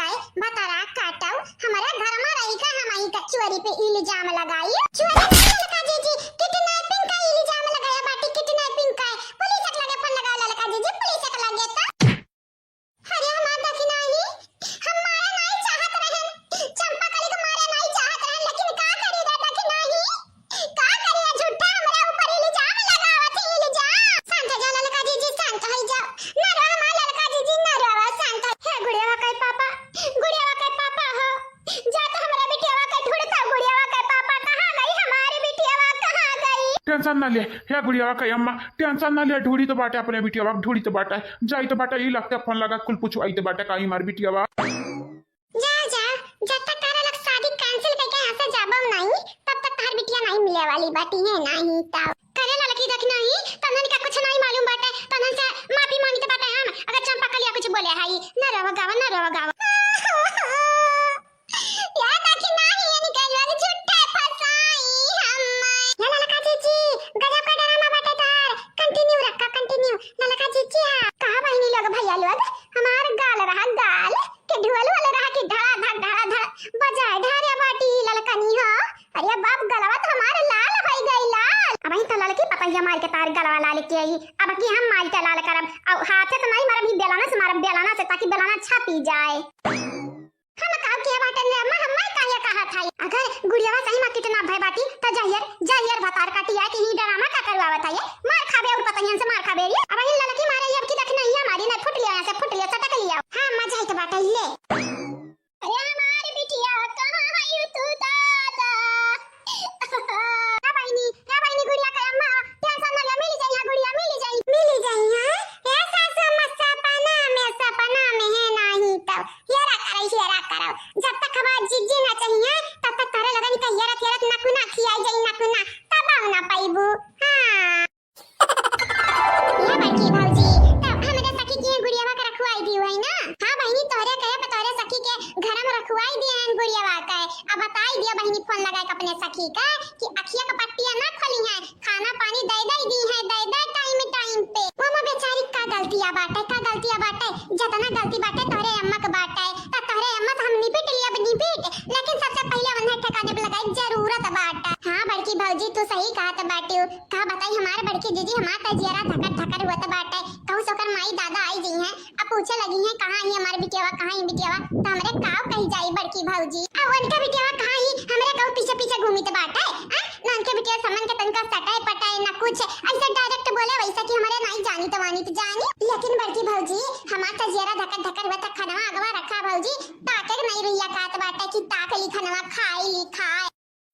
आए, भतारा काटउ, हमरा घर मा रही का हमही का चोरी पे इल्जाम लगाई? चोरी ना ललका जीजी, kidnapping का इल्जाम लगाया बाटी, kidnapping का। पुलिस के लगे फोन लगाओ ललका जीजी, पुलिस के लगे तो। अरे हमार दखिनाही, हम मारे नाहीं चाहत रहन, चंपा कली के मारे नाहीं चाहत रहन, लेकिन का करी रे दखिनाही? का करी, झूठा हमरा ऊपर इल्जाम लगावत है, इल्जाम। शांत हो जा ललका जीजी, शांत हो जा। ना रो हमार ललका जीजी, ना रो, शांत हो। हे गुड़ियावा के पापा, गुड़ियावा के पापा हो, जा तो हमरा बिटियावा के ढूंढता, गुड़ियावा के पापा कहाँ गई, हमारी बिटियावा कहाँ गई? Tension ना ले, हे गुड़ियावा के अम्मा, tension ना ले, ढूंढी तो बाटे अपने बिटियावा, ढूंढी तो बाटे, जाई तो बाटे, ई लगते फोन लगा, कुल पूछवाई तो बाटे, का हमार बिटियावा। जा, जा, जब तक तारा लोग शादी cancel करके यहाँ से जाबो नहीं, तब तक तहार बिटिया नहीं मिले वाली बाटी है, नहीं तब। करे ललकी दखिनाही, तन्हन का कुछ नहीं मालूम बाटे, तन्हन से माफी मांगते बाटे हम, अगर चंपा कलिया कुछ बोले हई, न रोवा गावा, न रोवा गावा। या दखिनाही, ये निकल वाली झूठे फसाई हम्मे। या ललका जीजी, गजब का drama बाटे तोहार, continue रखा, continue। ललका जीजी, हाँ, कहा बहिनी लोग, भैया लोग, हमार गाल रहा गाल, के ढोल वाले रहा कि धड़ा धड़, धड़ा धड़ बजाए ढारे बाटी ललकनी हो। अरे बाप, गलवा तो हमार लाल होई गई, लाल। अबहीं तो ललकी पतैया मार के तार गलवा लाल के आई, अब की हम मार के लाल करब। अब हाथे तो नहीं मारब, ही बेलाना से मारब, बेलाना से, ताकि बेलाना छपी जाए। हम का किया बाटन रे अम्मा, हम काहे कहा था? अगर गुड़ियावा सही मा kidnap भय बाटी, त जहियर, जहियर भतार काटी आए कि ही drama का करवावत है ये? मार खाबे और पतैयन से मार खाबे रे। अबहीं ललकी मारे, अब की दखिनाही मारी, ना फुट लिया, यहाँ से फुट लिया, सटक लिया। हाँ, अम्मा जाइत बाटे ले। अरे हमार बिटिया कहाँ है तू दादा? हे बहिनी, हे बहिनी, गुड़िया के अम्मा, tension ना ले, मिल जाई, हाँ, गुड़िया मिल जाई, मिल जाई, हाँ। हे सासू अम्मा, सपना में, सपना में है नहीं तो। हेरा करो, हेरा करो। जब तक हमार जीजी ना चाहिए, तब तक तोहरे लोगन के हेरत, हेरत नकुना खियाई जाई, नकुना। तब ना पाइबू। हाँ। या बड़की भौजी, तब हमरे सखी के गुड़ियावा के रखवाई दियो है ना? हाँ बहिनी, तोहरे कहे पे तोहरे सखी के घर में रखवाई दिए हैं गुड़ियावा के। अब बताई दियो बहिनी फोन लगाए के अपने सखी का कि अखिया के पट्टिया ना खोली है, खाना पानी दे दे दी है, दे दे time time पे। वो माँ बेचारी का गलतिया बाटे, का गलतिया बाटे, जतना गलती बाटे तोहरे अम्मा के बाटे, त तोहरे अम्मा से हम निपट लिया, निपट, लेकिन सबसे पहले उन्हें ठिकाने पे लगाई जरूरत बाटे। हाँ बड़की भौजी, तू सही कहत बाटे। का बताई हमार बड़की जीजी, हमार त जियरा धकर धकर होत बाटे। कहूँ से ओकर माई दादा आई जइहैं, अब पूछे लगिहैं, "कहाँ ही हमार बिटियावा, कहाँ ही बिटियावा?" त हमरे काव कही जाई बड़की भौजी। अब उनका बिटियावा कहाँ ही, हमरे कहूँ पीछे पीछे घूमित बाटे, हैं? ना उनके बिटिया समन के तनका सटाए पटाए, ना कुछ। ऐसे direct बोले वैसा कि हमरे नाई जानी त वानी त जानी। लेकिन बड़की भौजी, हमार त जियरा धकर धकर हुआ त खनवा अगवा रखा भौजी, ताके के नहीं रुइया कहत बाटे कि ताक ली खनवा, खाई ली, खाए।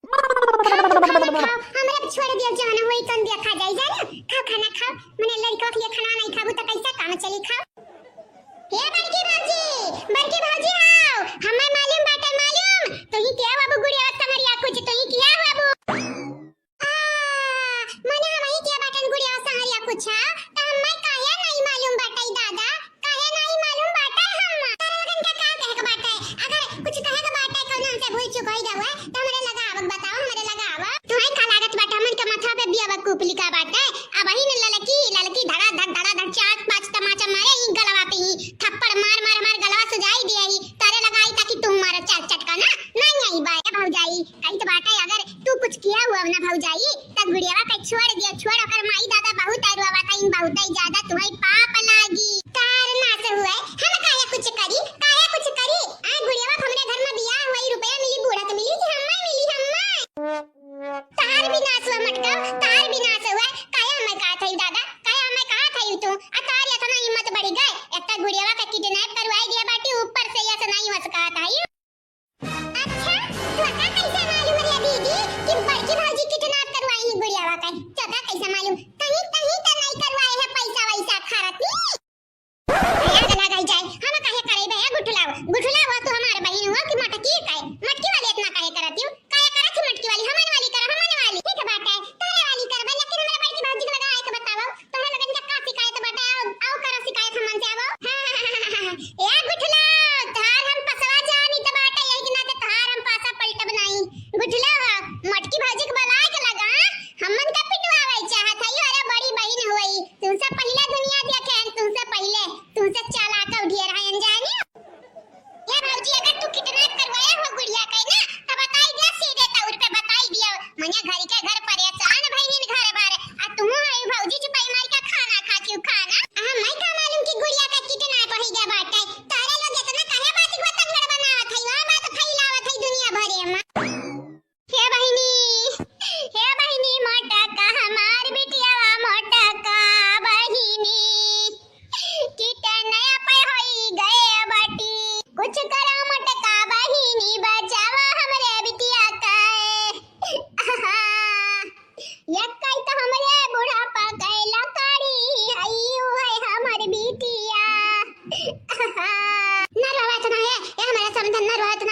खाओ, खाओ, खाओ, खाओ। हमरा पे छोड़ दियो, जवन होई तन देखा जाई, जाना। खाओ, खाना खाओ। मने लड़का के लिए खाना नहीं खाबू तो कैसा काम चली? खाओ। हे बड़की भौजी, बड़की भौजी आओ। हमें मालूम बाटे, मालूम। तू ही किया बाबू गुड़िया संगरिया कुछ, तू ही किया बाबू। आ, मने हम ही किया बाटन गुड़िया संगरिया कुछ, तो हमें काहे नहीं मालूम बाटे दादा? काहे नाई मालूम बाटे हम? तोहरे लोगन के का कहे के बाटे? अगर कुछ कहे के बाटे, कौनो हमसे भूल चूक होई गए, तो हमरे लगा आवक बताओ, हमरे लगा आवा। तुम्हें का लागत बाटे, हमन के माथा पे बेवकूफ लिखा बाटे? अबही न ललकी, ललकी धड़ा धड़, धड़ा धड़, चार पाँच तमाचा मारे, ई गलवा पे ही थप्पड़ मार मार हमार गलवा सुजाई दिया ही। तारे लगाई ताकि तू मारे चार चटका ना, नहीं आई बाय भौजाई। कही तो बाटे, अगर तू कुछ किया हुआ ना भौजाई, त गुड़ियावा के छोड़ दियो, छोड़। ओकर माई दादा बहुत अरुआ बाटे, इन बहुत ही ज्यादा तुम्हें पाप लागी। कार ना से हुए, हम काहे कुछ करी, काहे कुछ करी? आ गुड़ियावा, हमरे घर में बियाह हुआ, रुपया मिली, बूढ़ा के मिली कि हम्मा मिली, हम्मा? तार भी नास हुआ मटका, तार भी नास हुआ। काहे हमें कहा था दादा, काहे हमें कहा था तू? आ तार इतना हिम्मत बढ़ गए, एक तो गुड़ियावा का kidnap करवाई दिया बाटी, ऊपर से ये सुनाई वस कहा था। अच्छा, तोहका कैसे मालूम रे दीदी कि बड़की भौजी kidnap करवाई है गुड़ियावा का?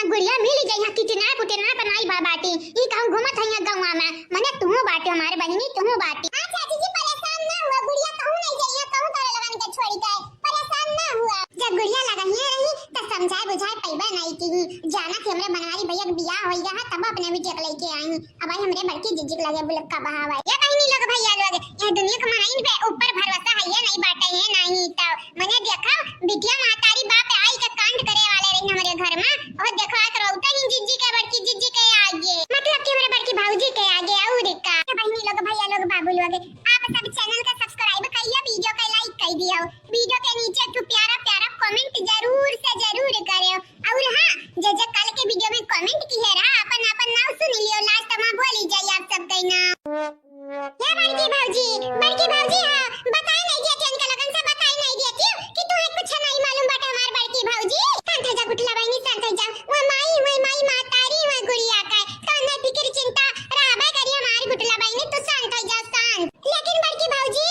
गुड़िया मिल जाई, हाँ, किडनैप उडनैप नाई बा बाटी। ई कहूँ घूमत है यहाँ गौवा में, मने तुहूँ बाटे हमारे बहिनी, तुहूँ बाटे। हाँ चाची जी, परेशान ना हुआ, गुड़िया कहूँ नहीं जाई, कहूँ तोरे लगन के छोड़ी के, परेशान ना हुआ। जब गुड़िया लगा ही रही, त समझाए बुझाए पैबा नहीं की। जाना थी हमरे बनवारी भैया के बियाह होई रहा, तब अपने बिटिया के लेके आई। अब आई हमरे बड़की जिज्जी के लगे, बोले कब आवा। ये बहिनी लोग, भैया लोग, ये दुनिया के मनइन पे ऊपर भरोसा है, ये नहीं बाटे, ये नहीं तो मने देखा, बिटिया महतारी बाप आई के कांड करे वाले रही हमरे घर में। और देखा, एक रौता ही जिज्जी के, बड़की जिज्जी के आगे, मतलब कि हमरे बड़की भौजी के आगे। और का, ये बहिनी लोग, भैया लोग, बाबू लोग, आप सब चैनल का सब्सक्राइब करिए, वीडियो का लाइक कर दियो, वीडियो के नीचे एक ठो प्यारा प्यारा कमेंट जरूर से जरूर करियो। और हाँ, जे जे कल के वीडियो में कमेंट किहे रहा, अपन अपन नाम सुन लियो, लास्ट में बोली जाई आप सबके नाम। हे बड़की भौजी, बड़की भौजी, हाँ, बताई नहीं दिया थी, इनका लगन से बताई नहीं दिया थी कि तुम्हें कुछ नहीं मालूम बाटे हमार बड़की भौजी। शांत हो जा गुठला बहिनी, शांत हो जा। वो माई, वो माई महतारी, वो गुड़िया का, तो न फिक्र चिंता रहबे करी हमारी गुठला बहिनी, तू शांत हो जा, शांत। लेकिन बड़की भौजी,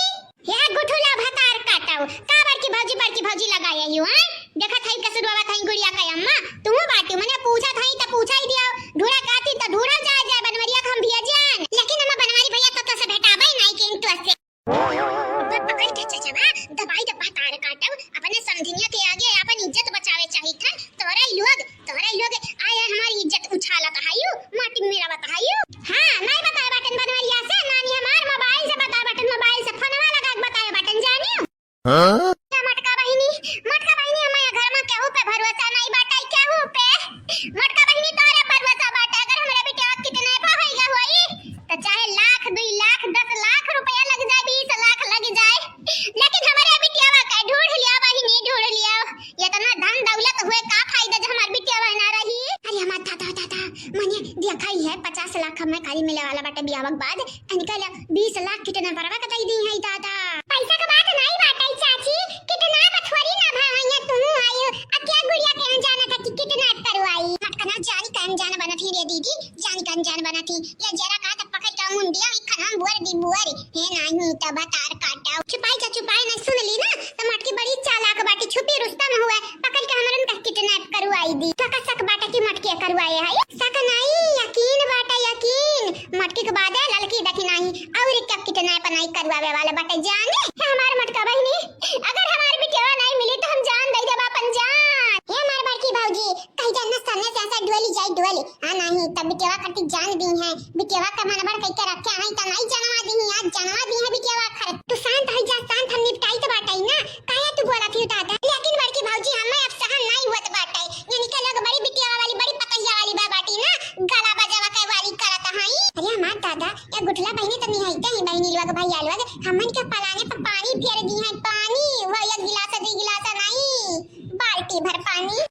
हे गुठुला भतार काटव, का बड़की भौजी, बड़की भौजी लगाए यू, हैं? देखत हई कसुरवा थई गुड़िया के अम्मा, तुहू बाटी, मने पूछत हई त पूछाई दियो, ढूंढा काती त ढूंढा जाए, जाए बनवरिया के हम भिया जान। लेकिन अम्मा बनवारी भैया तो तोसे भेटाबे नाई किन तोसे। तो पकड़ के चचवा, दबाई के भतार काटव, अपने समधिनिया के आगे अपन इज्जत बचावे चाहित हन, तोरे लोग तोहरे लोग आए हमारी इज्जत उछालत हयू, माटी में मिलावत हयू। हाँ, नहीं बताए बाटन बनवरिया से, नानी हमार मोबाइल से बताए बाटन, मोबाइल से फोनवा लगा के बताए बाटन, जानियो। हाँ? या मटका बहिनी, मटका बहिनी, हमारे घर में केहू पे भरोसा नहीं बाटे, केहू पे। मटका बहिनी, तोहरे भरोसा बाटे, अगर हमरे बिटिया किडनैप हो गया होई, तो चाहे लाख, दुई लाख, दस लाख रुपया लग जाए, बीस लाख लग जाए, लेकिन हमरे बिटिया के ढूंढ लिया बहिनी, ढूंढ लिया। इतना धन दौलत हुए का फायदा जब हमार बिटिया ना रही। अरे हमार दादा, दादा, मने देखा ही है, पचास लाख हमें खाली मिले वाला बाटे बियाह के बाद, इनका ले बीस लाख किडनैपरवा के दे दी है दादा। पैसा के बात नहीं बाटे चाची, किडनैप थोड़ी ना भाई, तू आई, आ क्या गुड़िया के हम जाना था कि किडनैप करवाई। मटका ना जानी का अनजान बनत ही रे दीदी, जानी का अनजान बनत ही। ये जरा का तक पकड़ के मुंडिया, इखन हम बुअर दी बुअर, हे नाही त भतार काटा। छुपाई जा, छुपाई ना, सुन ली ना, त मटकी बड़ी चालाक बाटी, छुपी रुस्तम हुआ, पकड़ के हमरन का किडनैप करवाई दी। का शक बाटे कि मटकी करवाए है? शक नहीं, यकीन बाटे, यकीन। मटकी के बादे ललकी देखी नहीं, और क्या किडनैप नहीं करवावे वाला बाटे जाने। हे हमार मटका बहिनी, अगर हमार बिटिया नहीं मिली तो हम जान दे देब अपन जान। हे हमार बड़की भौजी, कही जान ना सामने से ऐसा डोली जाए डोली। हाँ नहीं, तब बिटिया खातिर जान दी है। बिटिया का मन बड़ कह के रखे हैं, तो नहीं जानवा दी है, आज जानवा दी है बिटिया खातिर। तू शांत हो जा, शांत, हम निपटाई तो बाटे ना। काहे तू बोला थी दादा? लेकिन बड़की भौजी, हमें अब सहन नहीं होत बाटे। यानी के लोग बड़ी बिटिया वाली, बड़ी पतैया वाली बा बाटी ना, गला बजावा के वाली करत हई। अरे हमार दादा, या गुठला बहिनी तो निहाइते ही बहिनी लोग, भैया लोग, हमन के पलाने पर पानी फेर दी है, पानी, वो एक गिलास, दो गिलास नहीं, बाल्टी भर पानी।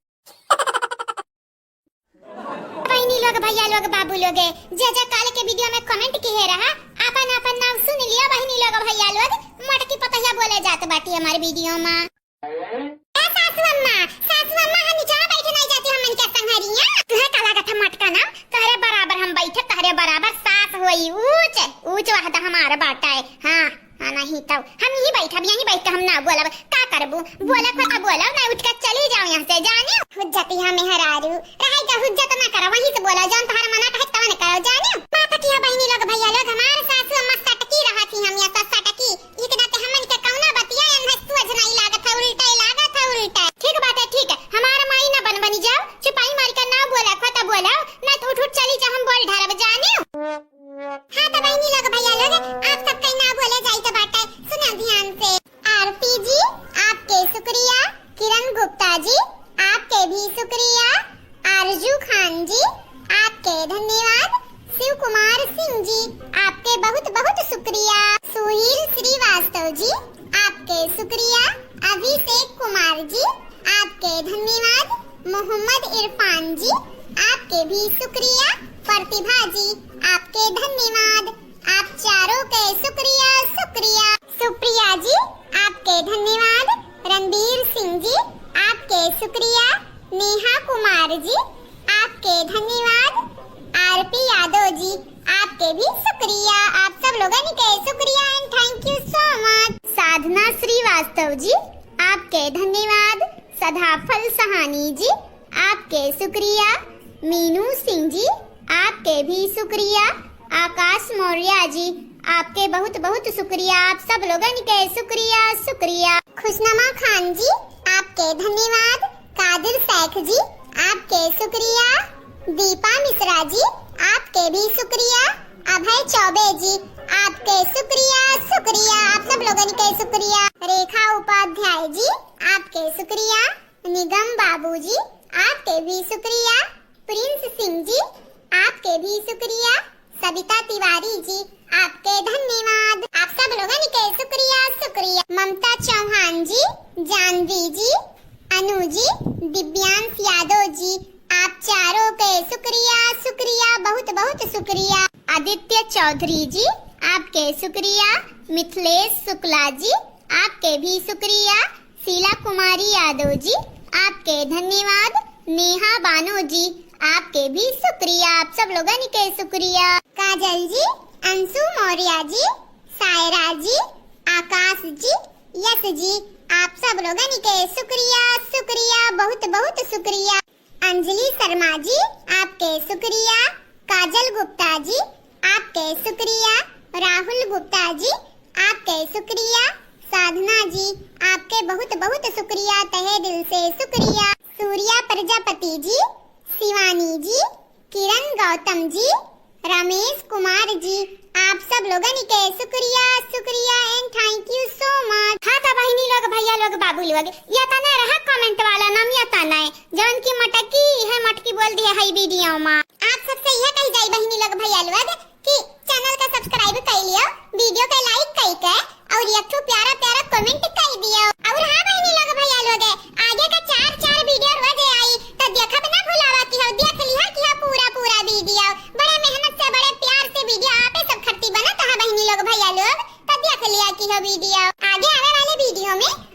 बहिनी लोग, भैया लोग, बाबू लोग, जे जे काल के वीडियो में कमेंट किहे रहा, आपन आपन नाम सुन लिया बहिनी लोग, भैया लोग, मटकी पतैया बोले जात बाटी हमारे वीडियो में। ए सासू अम्मा, सासू अम्मा, हम नीचे बैठ नहीं जाती, हमन के संघरिया। तुहे का लागत है मटका नाम? तोहरे बराबर हम बैठे, तोहरे बराबर सास होई, ऊंच, ऊंच वहदा हमार बाटा है। हाँ, हाँ, नहीं तो हम यहीं बैठब, यहीं बैठ के हम ना बोलब। का करबू? बोले को तो बोलो, नहीं उठ के चली जाओ यहाँ से, जाने। हुज्जतिया मेहरारू, रहे जा हुज्जत ना करो, वहीं से बोलो, जौन तोहर मना कहे तवन करो, जाने। बाप किया बहिनी लोग, भैया लोग, हमार सासू अम्मा सटकी रहा थी, हम यहाँ से सटकी। एक नाते हमन के कौना बतिया अनहस तुअज नहीं लागत है, उल्टा ही लागत है, उल्टा। ठीक बात है, ठीक है, हमार माई ना बन बनी जाओ, चुपाई मारी का ना बोला, खोता बोलाओ, ना तो उठ उठ चली जा, हम बोल ढारब जाने। हाँ तो बहिनी लोग, भैया लोग, आप सबके ना बोले जाई तो बाटे, सुना ध्यान से। आरती जी, आपके शुक्रिया। किरण गुप्ता जी, आपके भी शुक्रिया। आरजू खान जी, आपके धन्यवाद। शिव कुमार सिंह जी, आपके बहुत बहुत शुक्रिया। सुहील श्रीवास्तव जी, आपके शुक्रिया। अभिषेक कुमार जी, आपके धन्यवाद। मोहम्मद इरफान जी, आपके भी शुक्रिया। प्रतिभा जी, आपके धन्यवाद। आप चारों के शुक्रिया, शुक्रिया। सुप्रिया जी, आपके धन्यवाद। रणबीर सिंह जी, आपके शुक्रिया। नेहा कुमार जी, आपके धन्यवाद। आरपी यादव जी, आपके भी शुक्रिया। आप सब लोगन के शुक्रिया and thank you so much। साधना श्रीवास्तव जी, आपके धन्यवाद। सदाफल सहानी जी, आपके शुक्रिया। मीनू सिंह जी, आपके भी शुक्रिया। आकाश मौर्य जी, आपके बहुत बहुत शुक्रिया। आप सब लोगन के शुक्रिया, शुक्रिया। खुशनमा खान जी, आपके धन्यवाद। कादिर शेख जी, आपके शुक्रिया। दीपा मिश्रा जी, आपके भी शुक्रिया। अभय चौबे जी, आपके शुक्रिया, शुक्रिया। आप सब लोगन के शुक्रिया। रेखा उपाध्याय जी, आपके शुक्रिया। निगम बाबू जी, आपके भी शुक्रिया। प्रिंस सिंह जी, आपके भी शुक्रिया। सबिता तिवारी जी, आपके धन्यवाद। आप सब लोगन के शुक्रिया, शुक्रिया। ममता चौहान जी, जानवी जी, अनु जी, दिव्यांश यादव जी, आप चारों के शुक्रिया, शुक्रिया, बहुत बहुत शुक्रिया। आदित्य चौधरी जी, आपके शुक्रिया। मिथिलेश शुक्ला जी, आपके भी शुक्रिया। शीला कुमारी यादव जी, आपके धन्यवाद। नेहा बानो जी, आपके भी शुक्रिया, आप सब लोगन के शुक्रिया। काजल जी, अंशु मौर्य जी, सायरा जी, आकाश जी, यश जी, आप सब लोगन के शुक्रिया, शुक्रिया, बहुत बहुत शुक्रिया। अंजलि शर्मा जी, आपके शुक्रिया। काजल गुप्ता जी, आपके शुक्रिया। राहुल गुप्ता जी, आपके शुक्रिया। साधना जी, आपके बहुत बहुत शुक्रिया, तहे दिल से शुक्रिया। सूर्या प्रजापति जी, शिवानी जी, किरण गौतम जी, रमेश कुमार जी, आप सब लोगन के शुक्रिया, शुक्रिया and thank you so much। हाँ त बहिनी लोग, भैया लोग, बाबू लोग, यतना रहा comment वाला नाम, यतना है, जवन की मटकी है, मटकी बोल दिया है video मा। आप सबसे यह कही जाई बहिनी लोग, भैया लोग कि channel का subscribe कर लियो, video का like कई के और एक ठो प्यारा प्यारा comment कर दियो। और हाँ बहिनी लोग, भैया लोग, आगे का चार चार video रोज आई तो देखब ना भुलावा कि हो, देख लिहा कि हो पूरा पूरा video। बड़े मेहनत से, बड़े प्यार से video आपे सब खरती बनत है बहिनी लोग, भैया लोग, तो देख लिया कि हो video। आगे आवे वाले video में